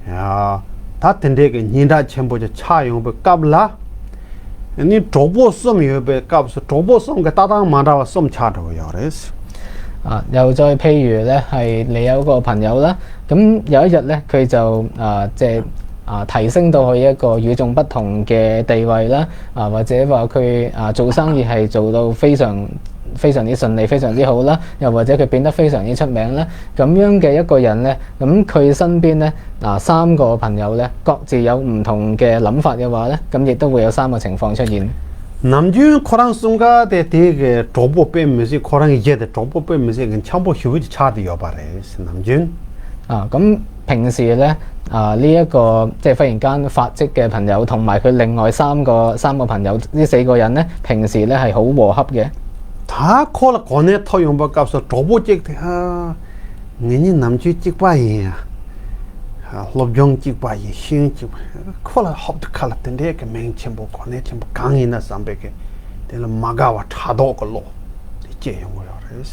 ཡ། ད་དེ་འདྲའི་གི་སྙན་གྲགས་ཆེན་པོ་ཅིག་ཆགས་ཡོང་པའི་སྐབས་ལ། ནི་གྲོགས་པོ་གསུམ་ཡོད་པའི་སྐབས་སུ་གྲོགས་པོ་གསུམ་གྱི་ལྟ་སྟངས་མ་འདྲ་བ་གསུམ་ཆགས་འགྲོ་གི་ཡོད་རེད། 啊，又再譬如呢，係你有一個朋友啦，咁有一日呢，佢就啊，即係啊，提升到去一個與眾不同嘅地位啦，啊，或者話佢啊做生意係做到非常非常之順利，非常之好啦，又或者佢變得非常之出名啦，咁樣嘅一個人呢，咁佢身邊呢，啊三個朋友呢，各自有唔同嘅諗法嘅話呢，咁亦都會有三個情況出現。 ནམ་རྒྱུན་ཁོ་རང་གསུམ་ཀ་དེ་དེ་གི་གྲོགས་པོ་དཔེ་མི་སྲིད། ཁོ་རང་གི་གཞི་དེ་གྲོགས་པོ་དཔེ་མི་སྲིད་གི་འཆམ་པོ་ཞེ་པོ་ཅིག་ཆགས་བསྡད་ཡོད་པ་རེད་ནམ་རྒྱུན། 啊，咁平時呢，啊呢一個即係忽然間發跡嘅朋友，同埋佢另外三個三個朋友，呢四個人呢，平時呢係好和洽嘅。 ད་ཁོ་ལ་གོ་གནས་ཐོབ་ཡོང་པའི་སྐབས་སུ་གྲོགས་པོ་གཅིག་དེ་ཧ། ངེད་གཉིས་ནམ་རྒྱུན་གཅིག་པ་ཡིན་ཡ། སློབ་སྦྱོང་གཅིག་པ་ཡིན། ཤེས་ཡོན་གཅིག་པ་ཡིན། ཁོ་ལ་ཧོབ་ཏེ་ཁ་ལ་དེ་འདྲའི་གི་མིང་ཆེན་པོ་གོ་གནས་ཆེན་པོ་གང་ཡིན་ན་བསམ་པའི་གི་དེ་ལ་མ་དགའ་བ་ཕྲག་དོག་གི་བློ་དེ་སྐྱེ་ཡོང་གི་ཡོད་རེད།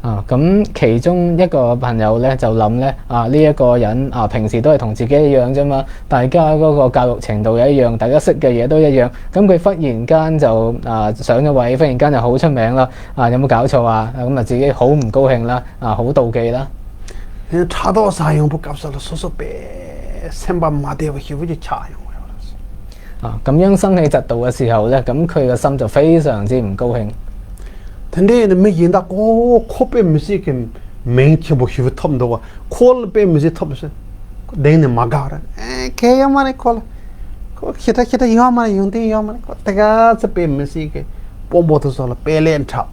啊，咁其中一個朋友呢，就諗呢，啊，呢一個人啊，平時都係同自己一樣啫嘛，大家嗰個教育程度又一樣，大家識嘅嘢都一樣，咁佢忽然間就啊上咗位，忽然間就好出名啦，啊有冇搞錯啊？咁啊自己好唔高興啦，啊好妒忌啦。 ཕྲག་དོག་ཟ་ཡོང་པའི་སྐབས་སུ་ལ་སོ་སོ་དཔེ་སེམས་པ་མ་བདེ་བ་ཞེ་པོ་ཅིག་ཆགས་ཡོང་བ་ཡོད་རེད། 啊，咁樣生起嫉妒嘅時候呢，咁佢個心就非常之唔高興。 དེ་འདྲའི་ནི་མི་གཞན་དག་ཁོ་ཁོ་དཔེ་མི་སྲིད་ཀྱི་མིང་ཆེན་པོ་ཞེ་པོ་ཐོབ་འདུག་བ། ཁོ་ལ་དཔེ་མི་སྲིད་ཐོབ་ཟེར། གདེང་ནས་མ་དགའ་བ་རེད། ཨེ་གལ་ཡོད་མ་རེད་ཁོ་ལ། ཁོ་ཞེ་དྲག་ཞེ་དྲག་ཡོད་མ་རེད། ཡོན་ཏན་ཡོད་མ་རེད། ཁོ་དེ་ག་ཚོད་དཔེ་མི་སྲིད་ཀྱི་དཔོན་པོ་དེ་ཚོ་ལ་དཔེ་ལེན་འཁྲབ།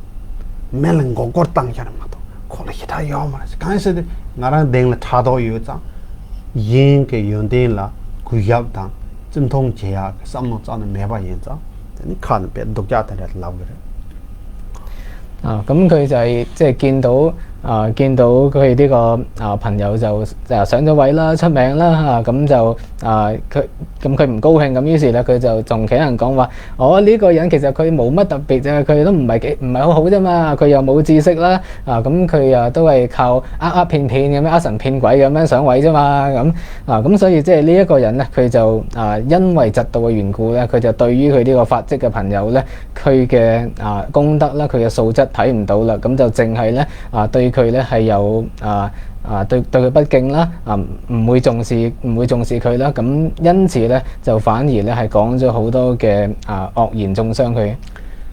མི་ལ་མགོ་སྐོར་བཏང་བཞག་རེད་མ་གཏོགས་ཁོ་ལ་ཞེ་དྲག་ཡོད་མ་རེད། གང་ཡིན་ཟེར་དུས་ང་རང་གདེང་ལ་ཕྲག་དོག་ཡོད་ཙང་། གཞན་གྱི་ཡོན་ཏན་ལ་གུས་ཞབས་དང་བརྩི་མཐོང་བྱེད་ཡག་གི་བསམ་བློ་རྩ་ནས་མེད་པ་ཡིན་ཙང་། དེ་ནི་ཁ་ནས་དཔེ་སྡུག་ཅག་དེ་འདྲ་ལབ་གི་རེད། 啊，咁佢就係即係見到啊，見到佢呢個啊朋友就啊上咗位啦，出名啦，啊咁就啊佢咁佢唔高興，咁於是咧佢就同其他人講話：「我呢個人其實佢冇乜特別啫，佢都唔係幾唔係好好啫嘛，佢又冇知識啦。」啊咁佢啊都係靠呃呃騙騙咁樣，呃神騙鬼咁樣上位啫嘛。咁啊咁所以即係呢一個人咧，佢就啊因為嫉妒嘅緣故咧，佢就對於佢呢個發跡嘅朋友咧，佢嘅啊功德啦，佢嘅素質睇唔到啦，咁就淨係咧啊對佢咧係有啊啊對對佢不敬啦，啊唔會重視唔會重視佢啦，咁因此咧就反而咧係講咗好多嘅啊惡言中傷佢。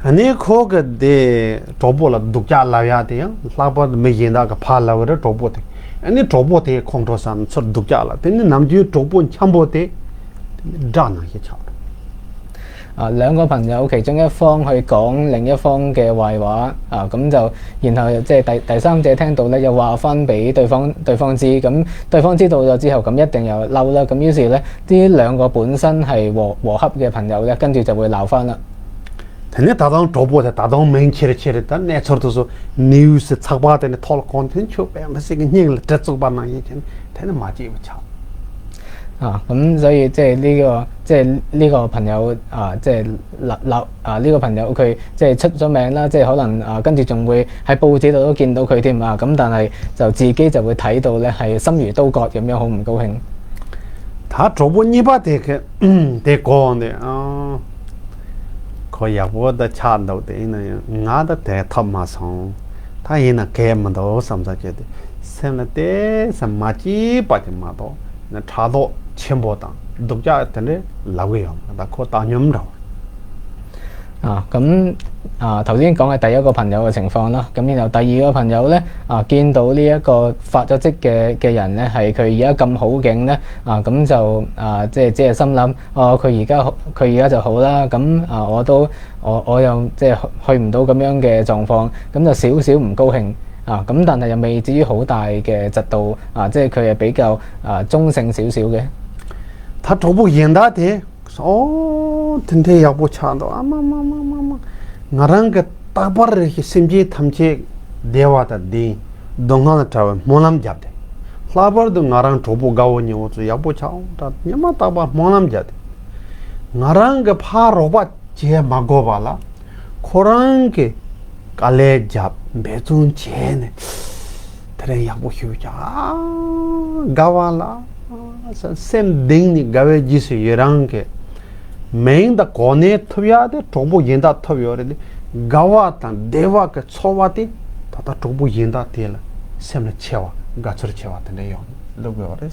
ཨ་ནི་ཁོ་གི་དེ་གྲོགས་པོ་ལ་སྡུག་ཅག་ལབ་ཡ་དེ་ཡང་ལྷག་པར་དུ་མི་གཞན་དག་གི་ཕར་ལབ་རེད། གྲོགས་པོ་དེ་ཨ་ནི་གྲོགས་པོ་དེ་ཁོང་ཁྲོ་ཟ་ནས་ཚུར་སྡུག་ཅག་ལབ། དེ་ནི་ནམ་རྒྱུན་གྲོགས་པོ་འཁྱམ་པོ་དེ་དགྲ་ནང་བཞིན་ཆགས། 啊兩個朋友其中一方去講另一方嘅壞話，啊咁就然後即係第第三者聽到咧，又話翻俾對方對方知，咁對方知道咗之後，咁一定又嬲啦。咁於是咧，呢兩個本身係和和洽嘅朋友咧，跟住就會鬧翻啦。 དེ་ནས་ད་དུང་གྲོགས་པོ་དེ་ད་དུང་མིང་ཁྱེར་ཁྱེར་ད་གནས་ཚུལ་དེ་ཚོ་ནིའུ་སི་ཚགས་པར་དེ་ནས་ཐོག་ལ་གོན་དེ་ཁྱོད་དཔེ་མི་སྲིད་ཀྱི་སྙིང་ལ་གྲི་བཙུགས་པ་ནང་བཞིན་བྱས་ནས་དེ་ནས་མ་སྐྱིད་པ་ཆགས། 啊，咁所以即係呢個即係呢個朋友啊，即係鬧鬧啊呢個朋友佢即係出咗名啦，即係可能啊跟住仲會喺報紙度都見到佢添啊，咁但係就自己就會睇到咧係心如刀割咁樣，好唔高興。 ད་གྲོགས་པོ་གཉིས་པ་དེ་གི་དེ་གོ་འདི་ཨ། ཁོ་ཡག་པོ་ད་ཆགས་འདུག་དེ་ཡིན་ན་ཡང་ང་ད་དེ་ཐོབ་མ་སོང་། ད་ཡིན་ན་གལ་མི་འདུག་བསམ་ས་བྱས་ཏེ་སེམས་ལ་དེ་སེམས་མ་སྐྱིད་པ་ཅིག་མ་གཏོགས་ན་ཕྲག་དོག་ཆེན་པོ་དང་སྡུག་ཅག་དེ་འདྲའི་ལབ་གི་ཡོད་མ་རེད། ད་ཁོ་བཏང་སྙོམས་འདྲ་བ། 啊，咁啊，頭先講嘅第一個朋友嘅情況啦，咁然後第二個朋友咧，啊，見到呢一個發咗跡嘅嘅人咧，係佢而家咁好景咧，啊，咁就啊，即係即係心諗，哦，佢而家好，佢而家就好啦，咁啊，我都我我又即係去唔到咁樣嘅狀況，咁就少少唔高興啊，咁但係又未至於好大嘅嫉妒啊，即係佢係比較啊中性少少嘅。 ད་གྲོགས་པོ་གཞན་དག་དེ། ཨོ། དེ་འདྲའི་ཡག་པོ་ཆགས་འདུག་ཨ་མ་མ་མ་མ་མ། ང་རང་གི་རྟག་པར་རེ་ཞིག་སེམས་ཅན་ཐམས་ཅད་བདེ་བ་དང་ལྡན། སྡུག་བསྔལ་བྲལ་བའི་སྨོན་ལམ་བརྒྱབ་སྟེ། ལྷག་པར་དུ་ང་རང་གྲོགས་པོ་དགའ་བོ་ཉེ་བོ་ཚོ་ཡག་པོ་ཆགས་འོང་ད་ཉི་མ་རྟག་པར་སྨོན་ལམ་བརྒྱབ་སྟེ། ང་རང་གི་ཕར་རོགས་པ་བྱེད་མ་དགོས་པ་ལ། ཁོ་རང་གི་དཀའ་ལས་བརྒྱབ་འབད་བརྩོན་བྱས་ནས་དེ་རིང་ཡག་པོ་ཞུ་ཀྱང་དགའ་བ་ལ་སེམས་གཏིང་ནས་དགའ་བའི་རྗེས་སུ་ཡི་རང་གི་མིང་དང་གོ་གནས་ཐོབ་ཡག་དེ་གྲོགས་པོ་གཞན་དག་ཐོབ་ཡོད་རེད་དེ། དགའ་བ་དང་བདེ་བ་གི་ཚོར་བ་དེ་ད་ལྟ་གྲོགས་པོ་གཞན་དག་དེ་ལ་སེམས་ལ་ཆེ་བ་དགའ་ཚོར་ཆེ་བ་དེ་འདྲ་ཡོང་ལབ་དགོས་པ་རེད།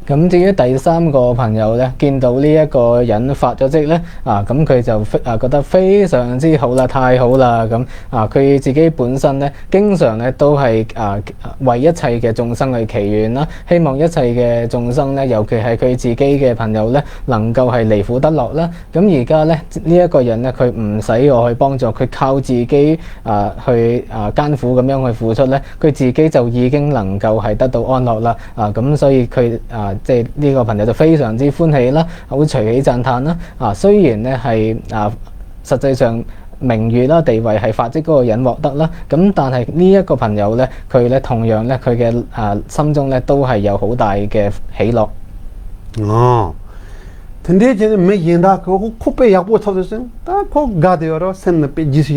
咁至於第三個朋友咧，見到呢一個人發咗跡咧，啊，咁佢就非啊覺得非常之好啦，太好啦，咁啊，佢自己本身咧，經常咧都係啊為一切嘅眾生去祈願啦，希望一切嘅眾生咧，尤其係佢自己嘅朋友咧，能夠係離苦得樂啦。咁而家咧呢一個人咧，佢唔使我去幫助，佢靠自己啊去啊艱苦咁樣去付出咧，佢自己就已經能夠係得到安樂啦。啊，咁所以佢啊，即係呢個朋友就非常之歡喜啦，好隨喜讚嘆啦。啊，雖然咧係啊，實際上名譽啦、地位係法職嗰個人獲得啦，咁但係呢一個朋友咧，佢咧同樣咧，佢嘅啊心中咧都係有好大嘅喜樂。 ཨོ། དེ་འདྲའི་བྱས་ནས་མི་གཞན་དག་གི་ཁོ་ཁོ་དཔེ་ཡག་པོ་ཐོབ་ཟེར་སོང་ད་ཁོ་དགའ་དེ་ཡོད་རེད་བ། སེམས་ནས་དཔེ་རྗེས་སུ་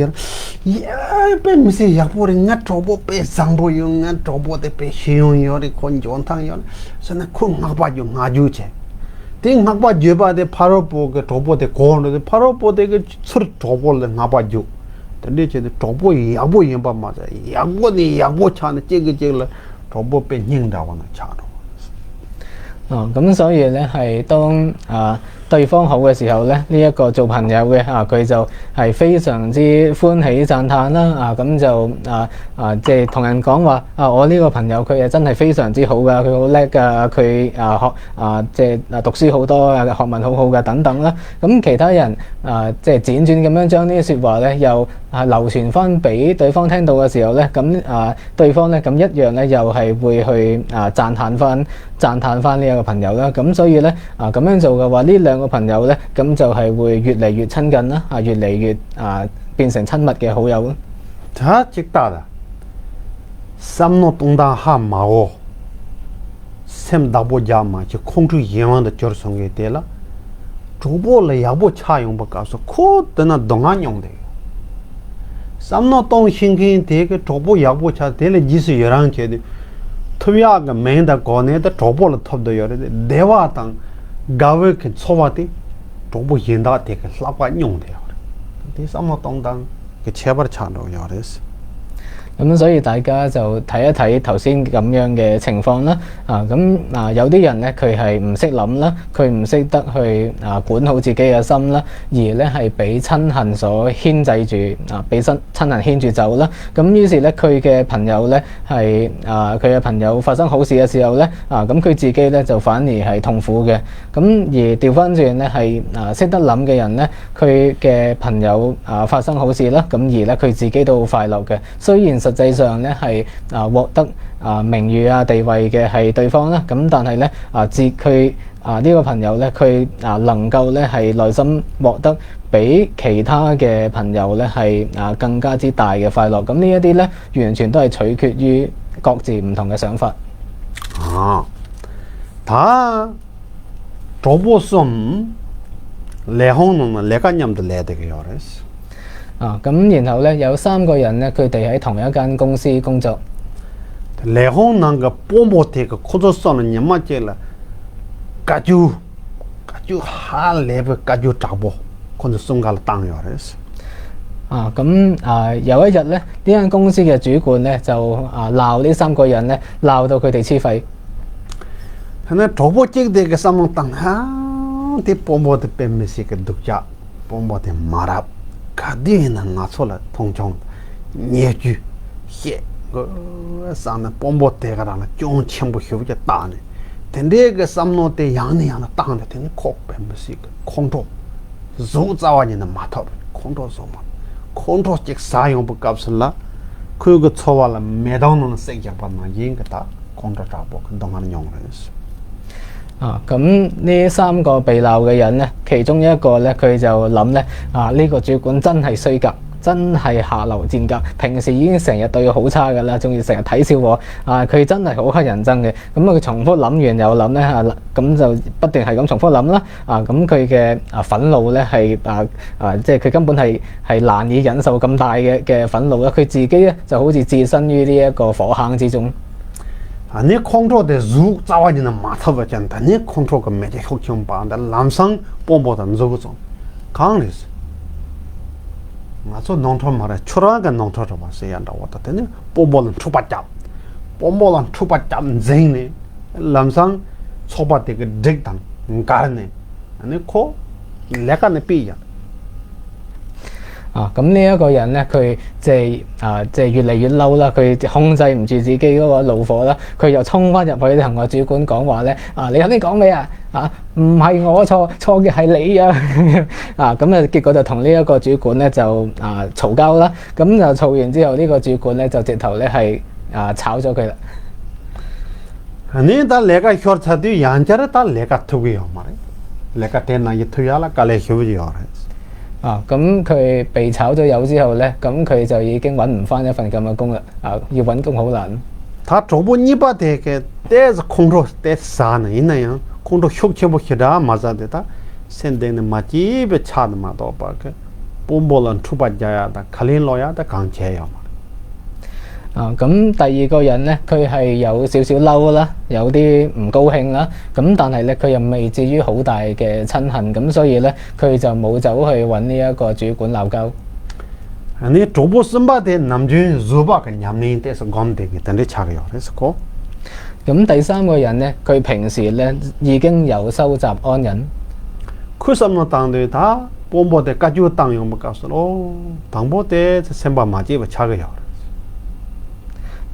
ཡི་རང་། ཡ་དཔེ་མི་སྲིད་ཡག་པོ་རེད། ང་གྲོགས་པོ་དཔེ་བཟང་པོ་ཡོད། ང་གྲོགས་པོ་དེ་དཔེ་ཤེས་ཡོན་ཡོད་རེད། ཁོ་འཇོན་ཐང་ཡོད་རེད་ཟེར་ནས་ཁོ་བསྔགས་པ་རྒྱུ་བསྔགས་རྒྱུ་བྱས། དེ་བསྔགས་པ་བརྗོད་པ་དེ་ཕ་རོལ་པོ་གི་གྲོགས་པོ་དེ་གོ་འགྲོ་དེ་ཕ་རོལ་པོ་དེ་གི་ཚུར་གྲོགས་པོ་ལ་བསྔགས་པ་རྒྱུ། དེ་འདྲའི་བྱས་ཏེ་གྲོགས་པོ་ཡག་པོ་ཡིན་པ་མ་ཟད་ཡག་པོ་ནས་ཡག་པོ་ཆགས་ནས་གཅིག་གིས་གཅིག་ལ་གྲོགས་པོ་དཔེ་སྙིང་འདྲ་བ་ན་ཆགས་འགྲོ། 啊，咁所以咧係當啊對方好嘅時候咧，呢一個做朋友嘅啊，佢就係非常之歡喜讚嘆啦。啊，咁就啊啊，即係同人講話啊，我呢個朋友佢係真係非常之好㗎，佢好叻㗎，佢啊學啊即係啊讀書好多啊，學問好好㗎等等啦。咁其他人啊，即係輾轉咁樣將呢啲説話咧，又啊流傳翻俾對方聽到嘅時候咧，咁啊對方咧，咁一樣咧又係會去啊讚歎翻讚歎翻呢一個朋友啦。咁所以咧啊，咁樣做嘅話，呢兩個朋友咧，咁就係會越嚟越親近啦，啊，越嚟越啊變成親密嘅好友咯。 ད་ཅིག་ལྟ་ད། བསམ་མནོ་གཏོང་སྟངས་ཧ་མ་གོ། སེམས་བདག་པོ་རྒྱག་མ་བྱེད་ཁོང་ཁྲོའི་གཞན་དབང་དུ་གྱུར་སོང་གི་དེ་ལ། གྲོགས་པོ་ལ་ཡག་པོ་ཆགས་ཡོང་པའི་སྐབས་སུ་ཁོ་དེ་ན་སྡུག་བསྔལ་མྱོང་བསྡད་ཡོད། བསམ་མནོ་གཏོང་ཤེས་མཁན་དེ་གི་གྲོགས་པོ་ཡག་པོ་ཆགས་དེ་ལ་རྗེས་སུ་ཡི་རང་བྱས་ཏེ། ཐོབ་ཡག་གི་མིང་དང་གོ་གནས་དེ་གྲོགས་པོ་ལ་ཐོབ་བསྡད་ཡོད་རེད་དེ་བདེ་བ་དང་དགའ་བའི་གི་ཚོར་བ་དེ་གྲོགས་པོ་གཞན་དག་དེ་གི་ལྷག་པ་མྱོང་བསྡད་ཡོད་རེད། དེ་བསམ་བློ་གཏོང་སྟངས་ཀྱི་ཁྱད་པར་ཆགས་འགྲོ་ཡོད་རེད། 咁所以大家就睇一睇頭先咁樣嘅情況啦。啊，咁啊，有啲人呢，佢係唔識諗啦，佢唔識得去啊管好自己嘅心啦，而呢係俾親恨所牽制住啊，俾親親恨牽住走啦。咁於是呢，佢嘅朋友呢，係啊，佢嘅朋友發生好事嘅時候呢，啊，咁佢自己呢，就反而係痛苦嘅。咁而調翻轉呢，係啊識得諗嘅人呢，佢嘅朋友啊發生好事啦，咁而呢，佢自己都好快樂嘅。雖然實際上呢係啊獲得啊名譽啊地位嘅係對方啦，咁但係呢，啊自佢啊呢個朋友呢，佢啊能夠呢係內心獲得比其他嘅朋友呢係啊更加之大嘅快樂。咁呢一啲呢，完全都係取決於各自唔同嘅想法。啊，ད་གྲོགས་པོ་གསུམ་ལས་ཁུངས་ནང་ལ་ལས་ཀ་མཉམ་དུ་ལས་བསྡད་ཀྱི་ཡོད་རེད། 啊，咁然後呢，有三個人呢，佢哋喺同一間公司工作。 ལས་ཁུངས་ནང་གི་དཔོན་པོ་དེ་གི་ཁོ་ཚོ་སོགས་ལ་ཉི་མ་གཅིག་ལ་བཀའ་བཀྱོན། བཀའ་བཀྱོན་ཧ་ལས་པའི་བཀའ་བཀྱོན་དྲག་པོ་ཁོ་ཚོ་གསུམ་ཀ་ལ་བཏང་ཡོད་རེད། 啊，咁啊，有一日呢，呢間公司嘅主管呢，就啊鬧呢三個人呢，鬧到佢哋黐肺。 ད་ནི་གྲོགས་པོ་གཅིག་དེ་གི་བསམ་བློ་བཏང་ཧང་དེ་དཔོན་པོ་དེ་དཔེ་མི་སྲིད་ཀྱི་སྡུག་ཅག་དཔོན་པོ་དེ་མ་རབས་ག་དུས་ཡིན་ན་ང་ཚོ་ལ་མཐོང་ཆུང་། ཉེས་སྐྱོན་བཤད་དགོས་བསམ་ནས་དཔོན་པོ་དེ་ག་རང་ལ་སྐྱོན་ཆེན་པོ་ཞེ་པོ་ཅིག་བཏགས་ནས་དེ་འདྲའི་གི་བསམ་བློ་དེ་ཡང་ནས་ཡང་ན་བཏང་ནས་དེ་ནི་ཁོ་དཔེ་མི་སྲིད་ཀྱི་ཁོང་ཁྲོ། གཟུགས་རྩ་བ་ཉིད་ནས་མ་ཐོབ། ཁོང་ཁྲོ་བཟོ་མ། ཁོང་ཁྲོ་གཅིག་ཟ་ཡོང་པའི་སྐབས་སུ་ལ། ཁོའི་གི་ཚོར་བ་ལ་མེ་དོང་ནང་ལ་བསྲེགས་བཞག་པ་ནང་བཞིན་གྱི་ད་ཁོང་ཁྲོ་དྲག་པོ་གི་སྡུག་བསྔལ་མྱོང་རེད།啊，咁呢三個被鬧嘅人呢，其中一個呢，佢就諗呢，啊，呢個主管真係衰格，真係下流賤格，平時已經成日對我好差㗎啦，仲要成日睇笑我，啊，佢真係好乞人憎嘅。咁啊，佢重複諗完又諗呢，啊，咁就不斷係咁重複諗啦。啊，咁佢嘅啊憤怒呢係啊啊，即係佢根本係係難以忍受咁大嘅嘅憤怒啦。佢自己呢就好似置身於呢一個火坑之中。 ཨ་ནི་ཁོང་ཁྲོ་དེ་གཟུགས་རྩ་བ་ཉིད་ནས་མ་ཐོབ་པ་ཅན་ད་ནི་ཁོང་ཁྲོ་གི་མེ་ལྕེ་ཤུགས་ཆེན་པོ་འདི་ལམ་སང་དཔོན་པོ་དང་མཛུབ་གུ་བཙུགས། གང་རེད། ང་ཚོ་ནོར་འཁྲུལ་མ་རེད། ཁྱོད་རང་གི་ནོར་འཁྲུལ་རེད་པ་ཟེར་ཡ་འདྲ་བོ་དང་དེ་ནི་དཔོན་པོ་ལ་འཁྲུག་པ་བརྒྱབ། དཔོན་པོ་ལ་འཁྲུག་པ་བརྒྱབ་འཛིང་ནས་ལམ་སང་ཚོགས་པ་དེ་གི་སྒྲིག་དང་འགལ་ནས་ཨ་ནི་ཁོ་ལས་ཀ་ནས་ཕུད་ཡ། 啊，咁呢一個人呢，佢即係啊，即係越嚟越嬲啦，佢控制唔住自己嗰個怒火啦，佢又衝翻入去同個主管講話呢：「啊，你頭先講咩啊？啊，唔係我錯，錯嘅係你啊！」咁樣啊，咁啊，結果就同呢一個主管呢，就啊嘈交啦。咁就嘈完之後，呢個主管呢，就直頭呢係啊炒咗佢啦。 ནས་ད་ལས་ཀ་ཤོར་ཚར་དུས་ཡང་བསྐྱར་ད་ལས་ཀ་ཐུབ་ཀྱི་ཡོད་མ་རེད། ལས་ཀ་དེ་ནང་བཞིན་ཐུབ་ཡག་ལ་དཀའ་ལས་ཞེ་པོ་ཅིག་ཡོད་རེད། 啊，咁佢被炒咗魷之後呢，咁佢就已經揾唔翻一份咁嘅工啦。啊，要揾工好難。 ད་གྲོགས་པོ་གཉིས་པ་དེ་གི་ཏོག་ཙམ་ཁོང་ཁྲོ་ཏོག་ཙམ་ཟ་ནས་ཡིན་ན་ཡང་ཁོང་ཁྲོ་ཤུགས་ཆེན་པོ་ཞེ་དྲག་མ་ཟ་དེ་ད་སེམས་གཏིང་ནས་མ་སྐྱིད་པའི་ཆ་དེ་མ་གཏོགས་པ་གི་དཔོན་པོ་ལ་འཁྲུག་པ་རྒྱག་ཡག་དང་ཁ་ལན་སློག་ཡག་དེ་གང་བྱས་ཡོད་མ་རེད། 啊，咁第二個人呢，佢係有少少嬲啦，有啲唔高興啦，咁但係呢，佢又未至於好大嘅憎恨，咁所以呢，佢就冇走去揾呢一個主管鬧交。 ནས་གྲོགས་པོ་གསུམ་པ་དེ་ནམ་རྒྱུན་བཟོད་པ་གི་ཉམས་ལེན་ཏོག་ཙམ་སྒོམ་བསྡད་ཀྱི་དེ་འདྲའི་ཆགས་ཀྱི་ཡོད་རེད་ཟེར་གོ། 咁第三個人呢，佢平時呢已經有收集安忍。 ཁོས་བསམ་བློ་བཏང་དུས་ད་དཔོན་པོ་དེ་བཀའ་བཀྱོན་བཏང་ཡོང་བའི་སྐབས་སུ་ཨོ། དང་པོ་དེ་སེམས་པ་མ་སྐྱིད་པ་ཆགས་ཀྱི་ཡོད་རེད།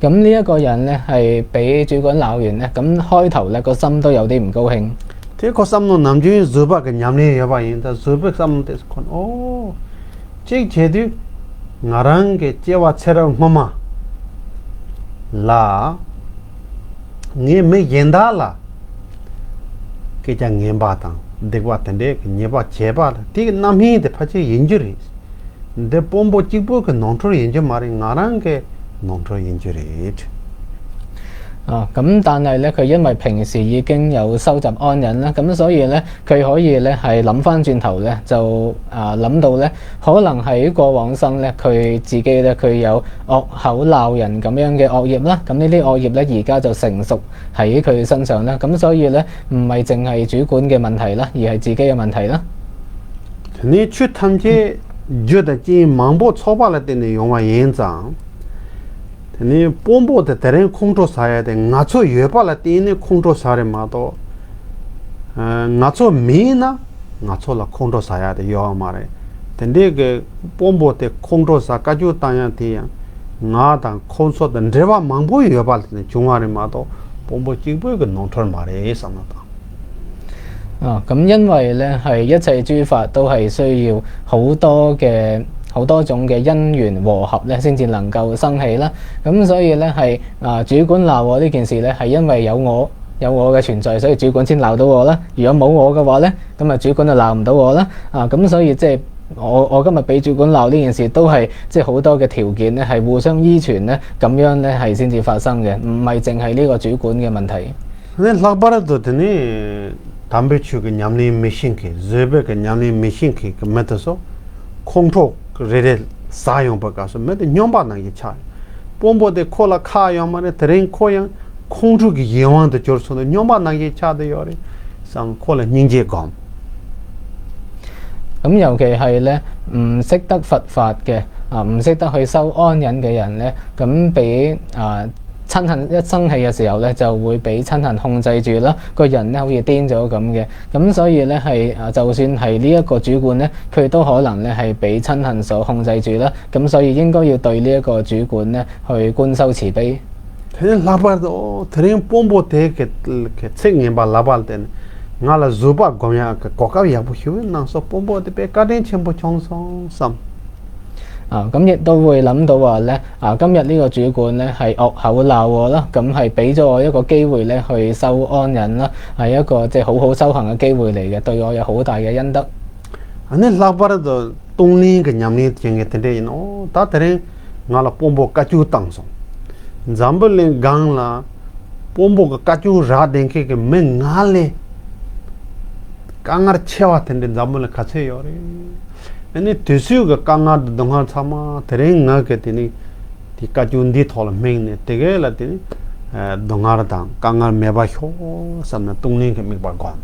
咁呢一個人呢係俾主管鬧完呢，咁開頭呢個心都有啲唔高興。 དེ་ཁོ་བསམ་བློ་ནམ་རྒྱུན་བཟོད་པ་གི་ཉམས་ལེན་ཡོད་པ་ཡིན་ད་བཟོད་པའི་བསམ་བློ་དེ་ཁོ་ཨོ། གཅིག་བྱས་དུས་ང་རང་གི་སྐྱེ་བ་ཚེ་རབས་སྔོན་མ་ལ་ངས་མི་གཞན་དག་ལ་སྐད་ཆ་ངན་པ་དང་སྡིག་པ་དེ་འདྲའི་གི་ཉེས་པ་བྱས་པ་ལ་དེའི་རྣམ་སྨིན་དེ་ཕལ་ཆེར་ཡིན་རྒྱུ་རེད། འདི་དཔོན་པོ་གཅིག་པོ་གི་ནོར་འཁྲུལ་ཡིན་རྒྱུ་མ་རེད། ང་རང་གི་ནོར་འཁྲུལ་ཡིན་རྒྱུ་རེད། 啊，咁但係呢，佢因為平時已經有收集安忍啦，咁所以呢，佢可以呢係諗翻轉頭呢，就啊諗到呢，可能喺過往生呢，佢自己呢，佢有惡口鬧人咁樣嘅惡業啦，咁呢啲惡業呢，而家就成熟喺佢身上啦，咁所以呢，唔係淨係主管嘅問題啦，而係自己嘅問題啦。 དེ་ནས་ཆོས་ཐམས་ཅད་རྒྱུ་དང་རྐྱེན་མང་པོ་ཚོགས་པ་ལ་བརྟེན་ནས་ཡོང་བ་ཡིན་ཙང་། དེ་ནས་དཔོན་པོ་དེ་དེ་རིང་ཁོང་ཁྲོ་ཟ་ཡ་དེ་ང་ཚོ་ཡོད་པ་ལ་བརྟེན་ནས་ཁོང་ཁྲོ་ཟ་རེད་མ་གཏོགས། ཨ། ང་ཚོ་མེད་ན་ང་ཚོ་ལ་ཁོང་ཁྲོ་ཟ་ཡ་དེ་ཡོད་མ་རེད། དེ་འདྲའི་གི་དཔོན་པོ་དེ་ཁོང་ཁྲོ་ཟ་བཀའ་བཀྱོན་བཏང་ཡ་དེ་ཡང་ང་དང་ཁོང་ཚོ་དང་འབྲེལ་བ་མང་པོ་ཡོད་པ་ལ་བརྟེན་ནས་བྱུང་བ་རེད་མ་གཏོགས་དཔོན་པོ་གཅིག་པོའི་གི་ནོར་འཁྲུལ་མ་རེད་བསམ་བློ་བཏང་། 啊，咁因為咧係一切諸法都係需要好多嘅好多種嘅因緣和合咧，先至能夠生起啦。咁所以咧係啊，主管鬧我呢件事咧，係因為有我有我嘅存在，所以主管先鬧到我啦。如果冇我嘅話咧，咁啊主管就鬧唔到我啦。啊，咁所以即係我我今日俾主管鬧呢件事，都係即係好多嘅條件咧，係互相依存咧，咁樣咧係先至發生嘅，唔係淨係呢個主管嘅問題。 ནི་ལྷག་པར་དུ་དེ་ནི་དམ་པའི་ཆོས་ཀྱི་ཉམས་ལེན་མི་ཤེས་མཁན། བཟོད་པའི་གི་ཉམས་ལེན་མི་ཤེས་མཁན་གྱི་མི་དེ་ཚོ་ཁོང་ཁྲོ་རེ་རེ་ཟ་ཡོང་པའི་སྐབས་སུ་མི་དེ་སྨྱོན་པ་ནང་བཞིན་ཆགས། དཔོན་པོ་དེ་ཁོ་ལ་ཁག་ཡོད་མ་རེད། དེ་རིང་ཁོ་ཡང་ཁོང་ཁྲོ་གི་གཞན་དབང་དུ་གྱུར་སོང་ནས་སྨྱོན་པ་ནང་བཞིན་ཆགས་བསྡད་ཡོད་རེད་བསམ། ཁོ་ལ་སྙིང་རྗེ་སྒོམ། 咁尤其係咧唔識得佛法嘅啊，唔識得去修安忍嘅人咧，咁俾啊親恨一生氣嘅時候咧，就會俾親恨控制住啦，個人咧好似癲咗咁嘅。咁所以咧係啊，就算係呢一個主管咧，佢都可能咧係俾親恨所控制住啦。咁所以應該要對呢一個主管咧去觀修慈悲。 དེ་ནས་ལྷག་པར་དུ་དེ་རིང་དཔོན་པོ་དེ་གི་གི་ཚིག་ངན་པ་ལབ་པ་དེ་ནི་ང་ལ་བཟོད་པ་སྒོམ་ཡག་གི་གོ་སྐབས་ཡག་པོ་ཞིག་གནང་སོང་། དཔོན་པོ་དེ་དཔེ་བཀའ་དྲིན་ཆེན་པོ་བྱུང་སོང་བསམ། 啊，咁亦都會諗到話咧，啊，今日呢個主管咧係惡口鬧我啦，咁係俾咗我一個機會咧去修安忍啦，係一個即係好好修行嘅機會嚟嘅，對我有好大嘅恩德。 ཨ་ནི་ལྷག་པར་དུ་གཏོང་ལེན་གྱི་ཉམས་ལེན་བྱེད་མཁན་དེ་འདྲ་ཡིན་ནོ། ད་དེ་རིང་ང་ལ་དཔོན་པོ་བཀའ་བཀྱོན་བཏང་སོང་། འཛམ་བུ་གླིང་སྒང་ལ་དཔོན་པོ་གི་བཀའ་བཀྱོན་རག་བསྡད་མཁན་གྱི་མི་ང་ལས་དཀའ་ངལ་ཆེ་བ་དེ་འདྲ་འཛམ་བུ་གླིང་ག་ཚོད་ཡོད་རེད། ཨ་ནི་དུས་ཚོད་ཀྱི་དཀའ་ངལ་དང་སྡུག་བསྔལ་ཚང་མ་དེ་རིང་ང་གི་དེ་ནི་དེ་བཀའ་བཀྱོན་འདིའི་ཐོག་ལ་དམིགས་ནས་དེ་གས་ལ་དེ་ནི་སྡུག་བསྔལ་དང་དཀའ་ངལ་མེད་པ་ཤོག་བསམ་ནས་གཏོང་ལེན་གྱི་དམིགས་པ་སྒོམ།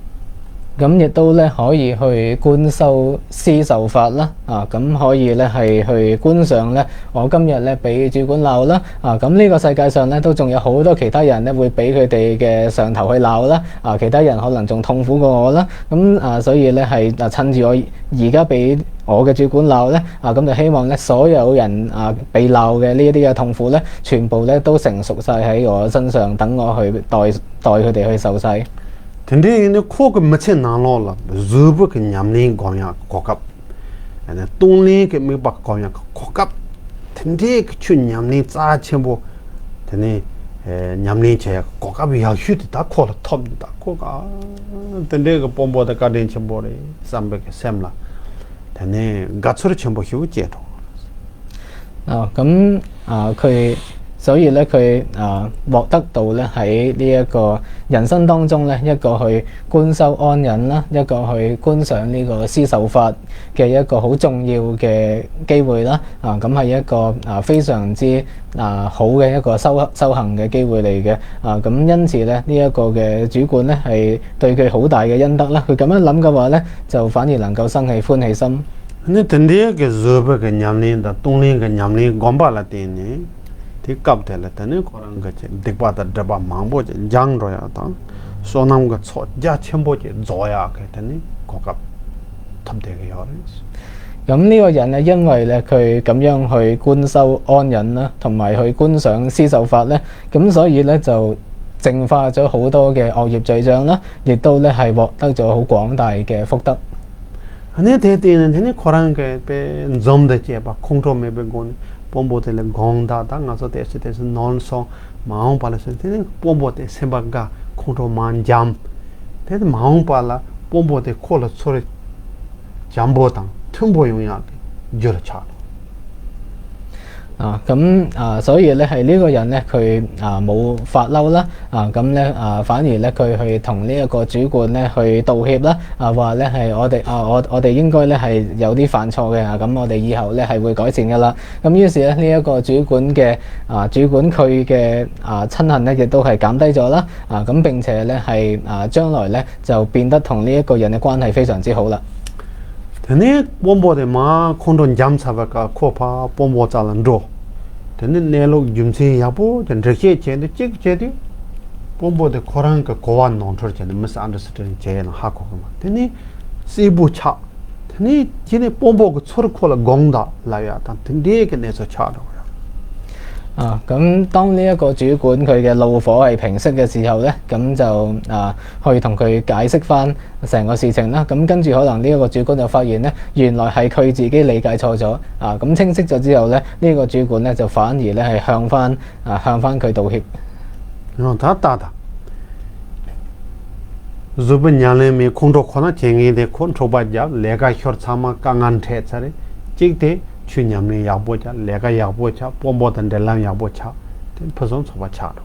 咁亦都咧可以去觀修施受法啦，啊，咁可以咧係去觀想咧，我今日咧俾主管鬧啦，啊，咁呢個世界上咧都仲有好多其他人咧會俾佢哋嘅上頭去鬧啦，啊，其他人可能仲痛苦過我啦，咁啊，所以咧係啊，趁住我而家俾我嘅主管鬧咧，啊，咁就希望咧所有人啊被鬧嘅呢一啲嘅痛苦咧，全部咧都成熟晒喺我身上，等我去代代佢哋去受晒。 དེ་འདྲའི་ཡིན་ན་ཁོ་གི་མི་ཚེ་ནང་ལོགས་ལ་བཟོད་པ་གི་ཉམས་ལེན་སྒོམ་ཡག་གི་གོ་སྐབས། ཨ་ནི་གཏོང་ལེན་གྱི་དམིགས་པ་སྒོམ་ཡག་གི་གོ་སྐབས། དེ་འདྲའི་གི་ཆོས་ཉམས་ལེན་རྩ་ཆེན་པོ། དེ་ནས་ཨེ་ཉམས་ལེན་བྱེད་ཡག་གི་གོ་སྐབས་ཡག་ཤོས་དེ་ད་ཁོ་ལ་ཐོབ་འདུག་ད་ཁོ་ག་དེ་འདྲའི་གི་དཔོན་པོ་དེ་བཀའ་དྲིན་ཆེན་པོ་རེད་བསམ་པའི་གི་སེམས་ལ་དེ་ནས་དགའ་ཚོར་ཆེན་པོ་ཞིག་སྐྱེས་འགྲོ། 啊，咁啊，佢所以咧，佢啊獲得到咧喺呢一個人生當中咧一個去觀修安忍啦，一個去觀想呢個施受法嘅一個好重要嘅機會啦。啊，咁係一個啊非常之啊好嘅一個修修行嘅機會嚟嘅。啊，咁因此咧，呢一個嘅主管咧係對佢好大嘅恩德啦。佢咁樣諗嘅話咧，就反而能夠生起歡喜心。 ནི་དེ་འདྲའི་གི་བཟོད་པའི་གི་ཉམས་ལེན་དང་གཏོང་ལེན་གི་ཉམས་ལེན་སྒོམ་པ་ལ་བརྟེན་ནས་དེ་སྐབས་དེ་ལ་དེ་ནི་ཁོ་རང་གི་སྡིག་པ་དང་སྒྲིབ་པ་མང་པོ་ཅིག་འཇམ་འགྲོ་ཡག་དང་བསོད་ནམས་ཀྱི་ཚོགས་རྒྱ་ཆེན་པོ་ཅིག་རྫོགས་ཡག་གི་དེ་ནི་གོ་སྐབས་ཐོབ་བསྡད་ཀྱི་ཡོད་རེད། 咁呢個人咧，因為咧佢咁樣去觀修安忍啦，同埋去觀想施受法咧，咁所以咧就淨化咗好多嘅惡業罪障啦，亦都咧係獲得咗好廣大嘅福德。 ཨ་ནི་དེ་བརྟེན་ནས་དེ་ནི་ཁོ་རང་གི་དཔེ་འཛུམ་དང་བཅས་པ་ཁོང་ཁྲོ་མེད་པའི་སྒོ་ནས་དཔོན་པོ་དེ་ལ་དགོངས་དག་ད་ང་ཚོ་དེ་སྲིད་དེ་སྲིད་ནོར་སོང་མ་འོངས་པ་ལ་སོང་དེ་ནི་དཔོན་པོ་དེ་སེམས་པ་དགའ་ཁོང་ཁྲོ་མ་འཇམ། དེ་ནི་མ་འོངས་པ་ལ་དཔོན་པོ་དེ་ཁོ་ལ་ཚོར་འཇམ་པོ་དང་མཐུན་པོ་ཡོང་ཡག་གི་རྒྱུ་ལ་ཆགས། 啊，咁啊，所以咧係呢個人咧，佢啊冇發嬲啦，啊咁咧啊，反而咧佢去同呢一個主管咧去道歉啦，啊話咧係我哋啊，我我哋應該咧係有啲犯錯嘅啊，咁我哋以後咧係會改善噶啦。咁於是咧呢一個主管嘅啊主管佢嘅啊親恨咧亦都係減低咗啦，啊咁並且咧係啊將來咧就變得同呢一個人嘅關係非常之好啦。 དེ་ནས་དཔོན་པོ་དེ་མར་ཁོང་ཁྲོ་འཇམ་ཚར་བའི་སྐབས་ཁོ་ཕར་དཔོན་པོ་རྩ་ལ་འགྲོ། དེ་ནི་གནས་ལུགས་རྒྱུ་མཚན་ཡག་པོ་དེ་འགྲེལ་བཤད་བྱས་ཏེ་གཅིག་བྱས་ཏེ། དཔོན་པོ་དེ་ཁོ་རང་གི་གོ་བ་ནོར་འཁྲུལ་བྱས་ནས་མི་སི་ཨན་ཌར་སི་ཊེན་ཌིང་བྱས་ཡོད་ན་ཧ་གོ་གི་མ། དེ་ནི་སྲས་པོ་ཆགས། དེ་ནི་ཁྱེད་ནི་དཔོན་པོ་གི་ཚུར་ཁོ་ལ་དགོངས་དག་ལབ་ཡ་དང་དེ་འདྲའི་གི་གནས་ཚུལ་ཆགས་འགྲོ་གི་ཡོད། 啊，咁當呢一個主管佢嘅怒火係平息嘅時候呢，咁就啊去同佢解釋翻成個事情啦。咁跟住可能呢一個主管就發現呢，原來係佢自己理解錯咗啊。咁清晰咗之後呢，呢、這個主管呢就反而呢係向翻啊向翻佢道歉。 ཡང་ད་ལྟ་ད། གཟུགས་པོ་ཉམས་ལེན་མེད་ཁོང་ཁྲོ་ཁོ་ན་བྱེད་ངེས་དེ་ཁོ་འཁྲུག་པ་རྒྱབ་ལས་ཀ་ཤོར་ཚང་མ་དཀའ་ངལ་འཕྲད་ཚར་རེད། གཅིག་དེ་ཆོས་ཉམས་ལེན་ཡག་པོ་བྱ་ལས་ཀ་ཡག་པོ་བྱ་དཔོན་པོ་དང་འབྲེལ་ལམ་ཡག་པོ་བྱ། དེ་ཕུན་སུམ་ཚོགས་པ་ཆགས་འགྲོ།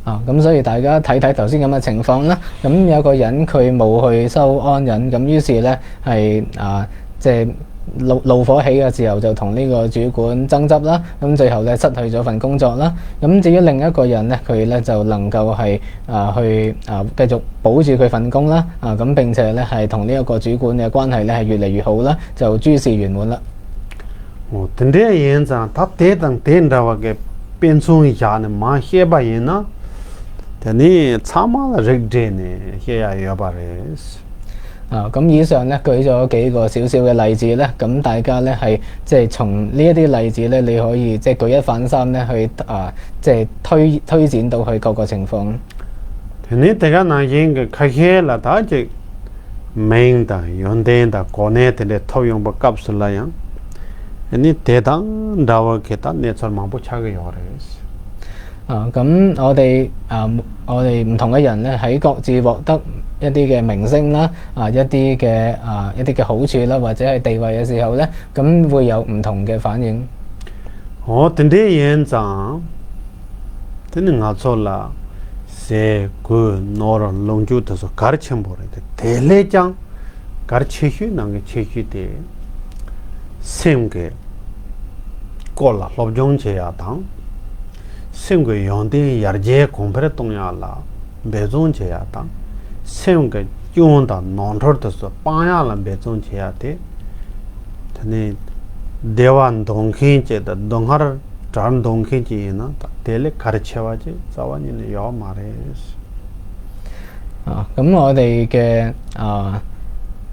啊，咁所以大家睇睇頭先咁嘅情況啦。咁有個人佢冇去收安忍，咁於是呢係啊，即係怒怒火起嘅時候就同呢個主管爭執啦。咁最後呢失去咗份工作啦。咁至於另一個人呢，佢呢就能夠係啊去啊繼續保住佢份工啦。啊，咁並且呢係同呢一個主管嘅關係呢係越嚟越好啦，就諸事圓滿啦。 འོ་དེ་འདྲ་ཡིན་ཙང་ད་དེ་དང་དེ་འདྲ་བ་གི་དཔེ་མཚོན་བཞག་ནས་མར་བཤད་པ་ཡིན་ན། དེ་ནི་ཚང་མ་ལ་རིགས་འགྲེ་ནས་བཤད་ཡ་ཡོད་པ་རེད། 啊，咁以上呢舉咗幾個少少嘅例子呢，咁大家呢係即係從呢一啲例子呢，你可以即係舉一反三呢去啊，即係推推展到去各個情況。 དེ་ནས་དེ་ག་ནང་བཞིན་གྱི་ཁ་ཤས་ལ་ད་ཅིག་མིང་དང་ཡོན་ཏན་དང་གོ་གནས་དེ་འདྲའི་ཐོབ་ཡོང་པའི་སྐབས་སུ་ལ་ཡང་ཨ་ནི་དེ་དང་འདྲ་བ་གི་ད་གནས་ཚུལ་མང་པོ་ཆགས་ཀྱི་ཡོད་རེད། 啊，咁我哋啊，我哋唔同嘅人呢，喺各自獲得一啲嘅名聲啦，啊，一啲嘅啊，一啲嘅好處啦，或者係地位嘅時候呢，咁會有唔同嘅反應。 འོ་དེ་འདྲའི་ཡིན་ཙང་། དེ་ནི་ང་ཚོ་ལ་ཟས་གོས་ནོར་ལོངས་སྤྱོད་དེ་ཚོ་གལ་ཆེན་པོ་རེད་དེ། དེ་ལས་ཀྱང་གལ་ཆེ་ཤོས་ནང་གི་ཆེ་ཤོས་དེ། སེམས་ཀྱི་སྐོར་ལ་སློབ་སྦྱོང་བྱེད་ཡག་དང་། སེམས་ཀྱི་ཡོན་ཏན་ཡར་རྒྱས་གོང་འཕེལ་གཏོང་ཡག་ལ་འབད་བརྩོན་བྱེད་ཡག་དང་། སེམས་ཀྱི་སྐྱོན་དང་ནོར་འཁྲུལ་དེ་ཚོ་སྤང་ཡག་ལ་འབད་བརྩོན་བྱེད་ཡག་དེ། དེ་ནས་བདེ་བ་འདོད་མཁན་གཅིག་དང་སྡུག་བསྔལ་བྲལ་འདོད་མཁན་གཅིག་ཡིན་ན་ད་དེ་ལས་གལ་ཆེ་བ་ཅིག་རྩ་བ་ཉིད་ནས་ཡོད་མ་རེད། 啊，咁我哋嘅啊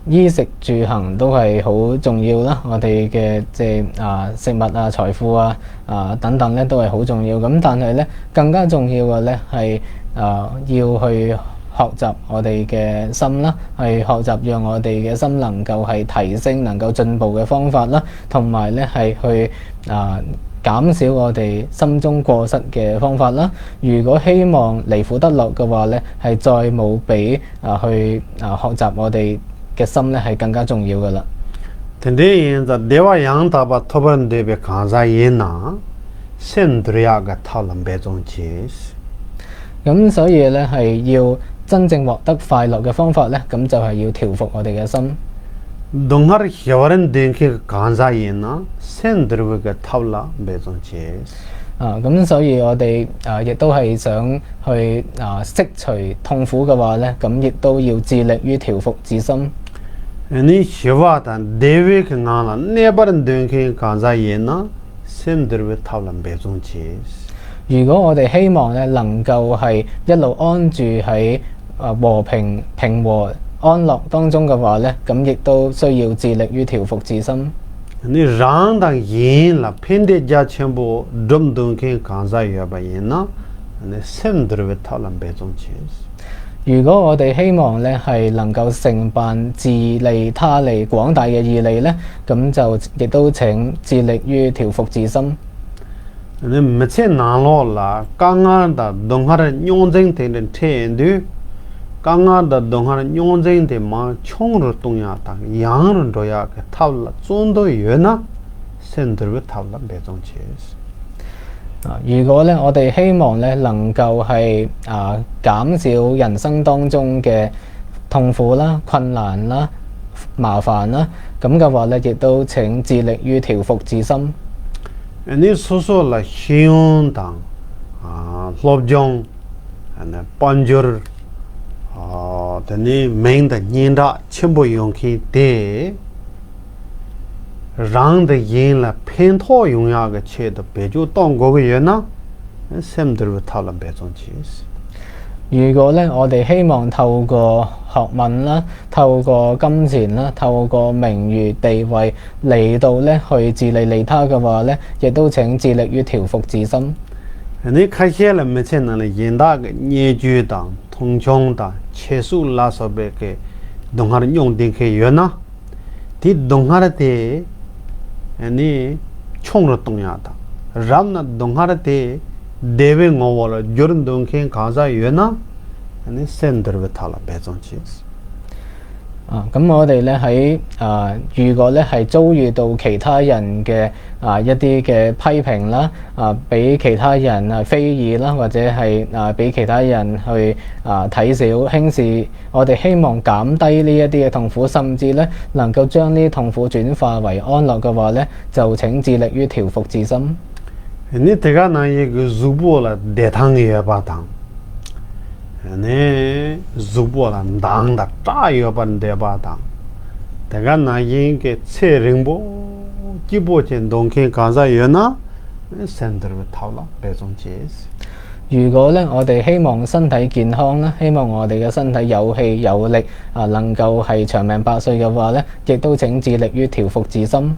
衣食住行都係好重要啦。我哋嘅即係啊食物啊、財富啊啊等等咧都係好重要。咁但係咧更加重要嘅咧係啊要去學習我哋嘅心啦，係學習讓我哋嘅心能夠係提升、能夠進步嘅方法啦，同埋咧係去啊減少我哋心中過失嘅方法啦。如果希望離苦得樂嘅話咧，係再冇比啊去啊學習我哋嘅心咧係更加重要噶啦。 དེ་འདྲའི་ཡིན་ཙང་བདེ་བ་ཡང་དག་པ་ཐོབ་པར་འདོད་པའི་གང་ཟག་ཡིན་ན། སེམས་འདུལ་ཡག་གི་ཐབས་ལ་འབད་བརྩོན་གྱིས། 咁所以咧，係要真正獲得快樂嘅方法咧，咁就係要調服我哋嘅心。 སྡུག་བསྔལ་ཞི་བར་འདོད་མཁན་གྱི་གང་ཟག་ཡིན་ན་སེམས་འདུལ་བའི་གི་ཐབས་ལ་འབད་བརྩོན་གྱིས། 啊，咁所以我哋啊，亦都係想去啊釋除痛苦嘅話咧，咁亦都要致力於調服自心。 ཨ་ནི་ཞི་བ་དང་བདེ་བའི་གི་ངང་ལ་གནས་པར་འདོད་མཁན་གང་ཟག་ཡིན་ན་སེམས་འདུལ་བའི་ཐབས་ལ་འབད་བརྩོན་གྱིས། 如果我哋希望咧能夠係一路安住喺啊和平、平和、安樂當中嘅話咧，咁亦都需要致力於調服自心。 ནི་རང་དང་གཞན་ལ་ཕན་བདེ་རྒྱ་ཆེན་པོ་སྒྲུབ་འདོད་མཁན་གང་ཟག་ཡོད་པ་ཡིན་ན་ནི་སེམས་འདུལ་བའི་ཐབས་ལ་འབད་བརྩོན་གྱིས། 如果我哋希望咧係能夠成辦自利他利廣大嘅義利咧，咁就亦都請致力於調服自心。 ནི་མི་ཚེ་ནང་ལོགས་ལ་དཀའ་ངལ་དང་སྡུག་བསྔལ་རྙོག་འཛིང་དེ་འདྲ་འཕྲད་དུས། དཀའ་ངལ་དང་སྡུག་བསྔལ་རྙོག་འཛིང་དེ་མར་ཆུང་རུ་གཏོང་ཡག་དང་ཡང་རུ་འགྲོ་ཡག་གི་ཐབས་ལ་བརྩོན་འདོད་ཡོད་ན་སེམས་འདུལ་བའི་ཐབས་ལ་འབད་བརྩོན་བྱེད། 啊，如果咧，我哋希望咧能夠係啊減少人生當中嘅痛苦啦、困難啦、麻煩啦，咁嘅話咧，亦都請致力於調服自心。 ནི་སོ་སོ་ལ་ཤེས་ཡོན་དང་། ཨ་སློབ་སྦྱོང་། ཨ་ནི་དཔལ་འབྱོར། ཨ་དེ་ནས་མིང་དང་སྙན་གྲགས་ཆེན་པོ་ཡོང་མཁན་དེ། རང་དང་གཞན་ལ་ཕན་ཐོགས་ཡོང་ཡག་གི་ཆེད་དུ་བེད་སྤྱོད་གཏོང་དགོས་ཀྱི་ཡོད་ན། སེམས་འདུལ་བའི་ཐབས་ལ་འབད་བརྩོན་གྱིས། 如果呢，我哋希望透過學問啦，透過金錢啦，透過名譽地位嚟到呢去治理利他嘅話呢，亦都請致力於調伏自心。ནི་ཁ་ཤས་ལ་མི་ཚེ་ནང་ལ་གཞན་དག་གི་བརྙས་བཅོས་དང་མཐོང་ཆུང་དང་ཆད་ཟོས་ལ་སོགས་པའི་གི་སྡུག་བསྔལ་མྱོང་བསྡད་མཁན་ཡོད་ན། དེ་སྡུག་བསྔལ་དེ་ནི་ཆུང་རུ་གཏོང་ཡག་དང་། རབ་ན་སྡུག་བསྔལ་དེ་བདེ་བའི་ངོ་བོ་ལ་བསྒྱུར་འདོད་མཁན་གང་ཟག་ཡོད་ན། ནི་སེམས་འདུལ་བའི་ཐབས་ལ་འབད་བརྩོན་གྱིས། 啊，咁我哋咧喺啊，如果咧係遭遇到其他人嘅啊一啲嘅批評啦，啊俾其他人啊非議啦，或者係啊俾其他人去啊睇小輕視，我哋希望減低呢一啲嘅痛苦，甚至咧能夠將呢啲痛苦轉化為安樂嘅話咧，就請致力於調伏自心。 ནི་དེ་ག་ནང་བཞིན་གྱི་གཟུགས་པོ་ལ་བདེ་ཐང་ཡོད་པ་དང་། ནི་གཟུགས་པོ་ལ་མདངས་དང་བཀྲག་ཡོད་པར་འདོད་པ་དང་། དེ་ག་ནང་བཞིན་གྱི་ཚེ་རིང་པོ་སྐྱིད་པོ་ཅིག་འདོད་མཁན་གང་ཟག་ཡོད་ན། སེམས་འདུལ་བའི་ཐབས་ལ་འབད་བརྩོན་གྱིས། 如果呢，我哋希望身體健康啦，希望我哋嘅身體有氣有力啊，能夠係長命百歲嘅話呢，亦都請致力於調伏自心。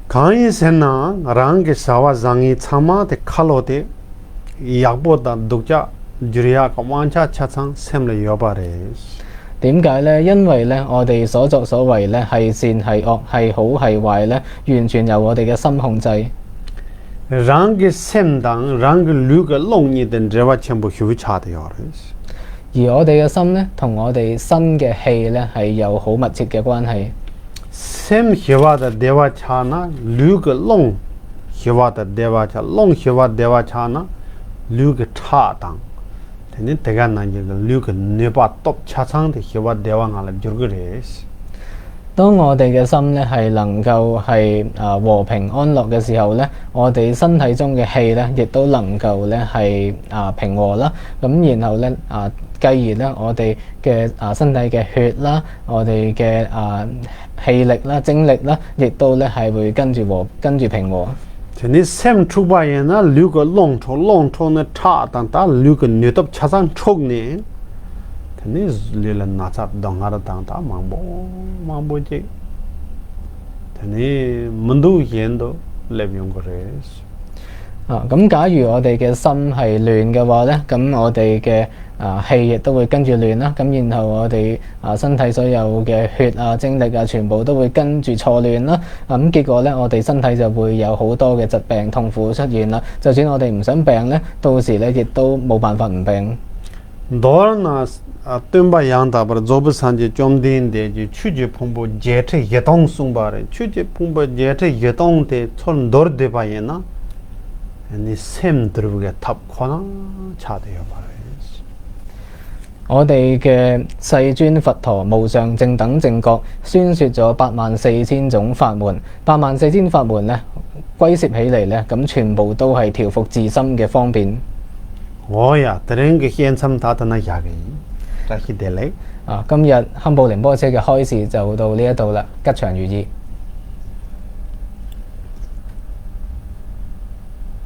གང་ཡིན་ཟེར་ན་རང་གི་བྱ་བ་བཟང་ངན་ཚང་མ་དེ་ཁ་ལོ་དེ་ཡག་པོ་དང་སྡུག་ཅག་བསྒྱུར་ཡག་གི་དབང་ཆ་ཆ་ཚང་སེམས་ལ་ཡོད་པ་རེད། 點解呢？因為呢，我哋所作所為呢，係善係惡，係好係壞呢，完全由我哋嘅心控制。 རང་གི་སེམས་དང་རང་གི་ལུས་ཀྱི་རླུང་གཉིས་དེ་འབྲེལ་བ་ཆེན་པོ་ཞེ་པོ་ཆགས་ཏེ་ཡོད་རེད། 而我哋嘅心呢，同我哋身嘅氣呢，係有好密切嘅關係。 སེམས་ཞི་བ་དང་བདེ་བ་ཆགས་ན་ལུས་ཀྱི་རླུང་ཞི་བ་དང་བདེ་བ་ཆགས། རླུང་ཞི་བ་བདེ་བ་ཆགས་ན་ལུས་ཀྱི་ཁྲག་དང་། དེ་ནི་དེ་ག་ནང་བཞིན་གྱི་ལུས་ཀྱི་ནུས་པ་སྟོབས་ཆ་ཚང་དེ་ཞི་བ་བདེ་བ་ངང་ལ་འགྱུར་གྱི་རེད། 當我哋嘅心呢係能夠係啊和平安樂嘅時候呢，我哋身體中嘅氣呢亦都能夠呢係啊平和啦。咁然後呢啊，繼而呢我哋嘅啊身體嘅血啦，我哋嘅啊氣力啦、精力啦，亦都呢係會跟住和跟住平和。 དེ་ནི་སེམས་འཁྲུགས་པ་ཡིན་ན་ལུས་ཀྱི་རླུང་འཁྲུགས། རླུང་འཁྲུགས་ནས་ཁྲག་དང་ད་ལུས་ཀྱི་ནུས་སྟོབས་ཆ་ཚང་འཁྲུགས་ནས། དེ་ནི་ལུས་ལ་ན་ཚ་སྡུག་བསྔལ་དང་ད་མང་པོ་མང་པོ་ཅིག་དེ་ནི་མི་འདུག་བཞིན་དུ་སླེབས་ཡོང་གི་རེད། 啊，咁假如我哋嘅心係亂嘅話呢，咁我哋嘅啊氣亦都會跟住亂啦。咁然後我哋啊身體所有嘅血啊、精力啊，全部都會跟住錯亂啦。咁結果呢，我哋身體就會有好多嘅疾病痛苦出現啦。就算我哋唔想病呢，到時呢亦都冇辦法唔病。 མདོར་ན། ཨ། སྟོན་པ་ཡང་དག་པར་རྫོགས་པའི་སངས་རྒྱས་བཅོམ་ལྡན་འདས་ཀྱིས་ཆོས་ཀྱི་ཕུང་པོ་བརྒྱད་ཁྲི་བཞི་སྟོང་གསུངས་པ་རེད། ཆོས་ཀྱི་ཕུང་པོ་བརྒྱད་ཁྲི་བཞི་སྟོང་དེ་ཚུར་མདོར་བསྡུས་པ་ཡིན་ན། ནི་སེམས་འདུལ་བའི་ཐབས་ཁོ་ན་ཆགས་བསྡད་ཡོད་པ་རེད། 我哋嘅世尊佛陀無上正等正覺，宣說咗八萬四千種法門。八萬四千法門呢，歸攝起嚟呢，咁全部都係調伏自心嘅方便。 འོ་ཡ། དེ་རིང་གི་བཤད་མཚམས་ད་ལྟ་ན་བཞག་གི་ཡིན། བཀྲ་ཤིས་བདེ་ལེགས། 啊，今日堪布仁波切嘅開示就到呢一度啦，吉祥如意。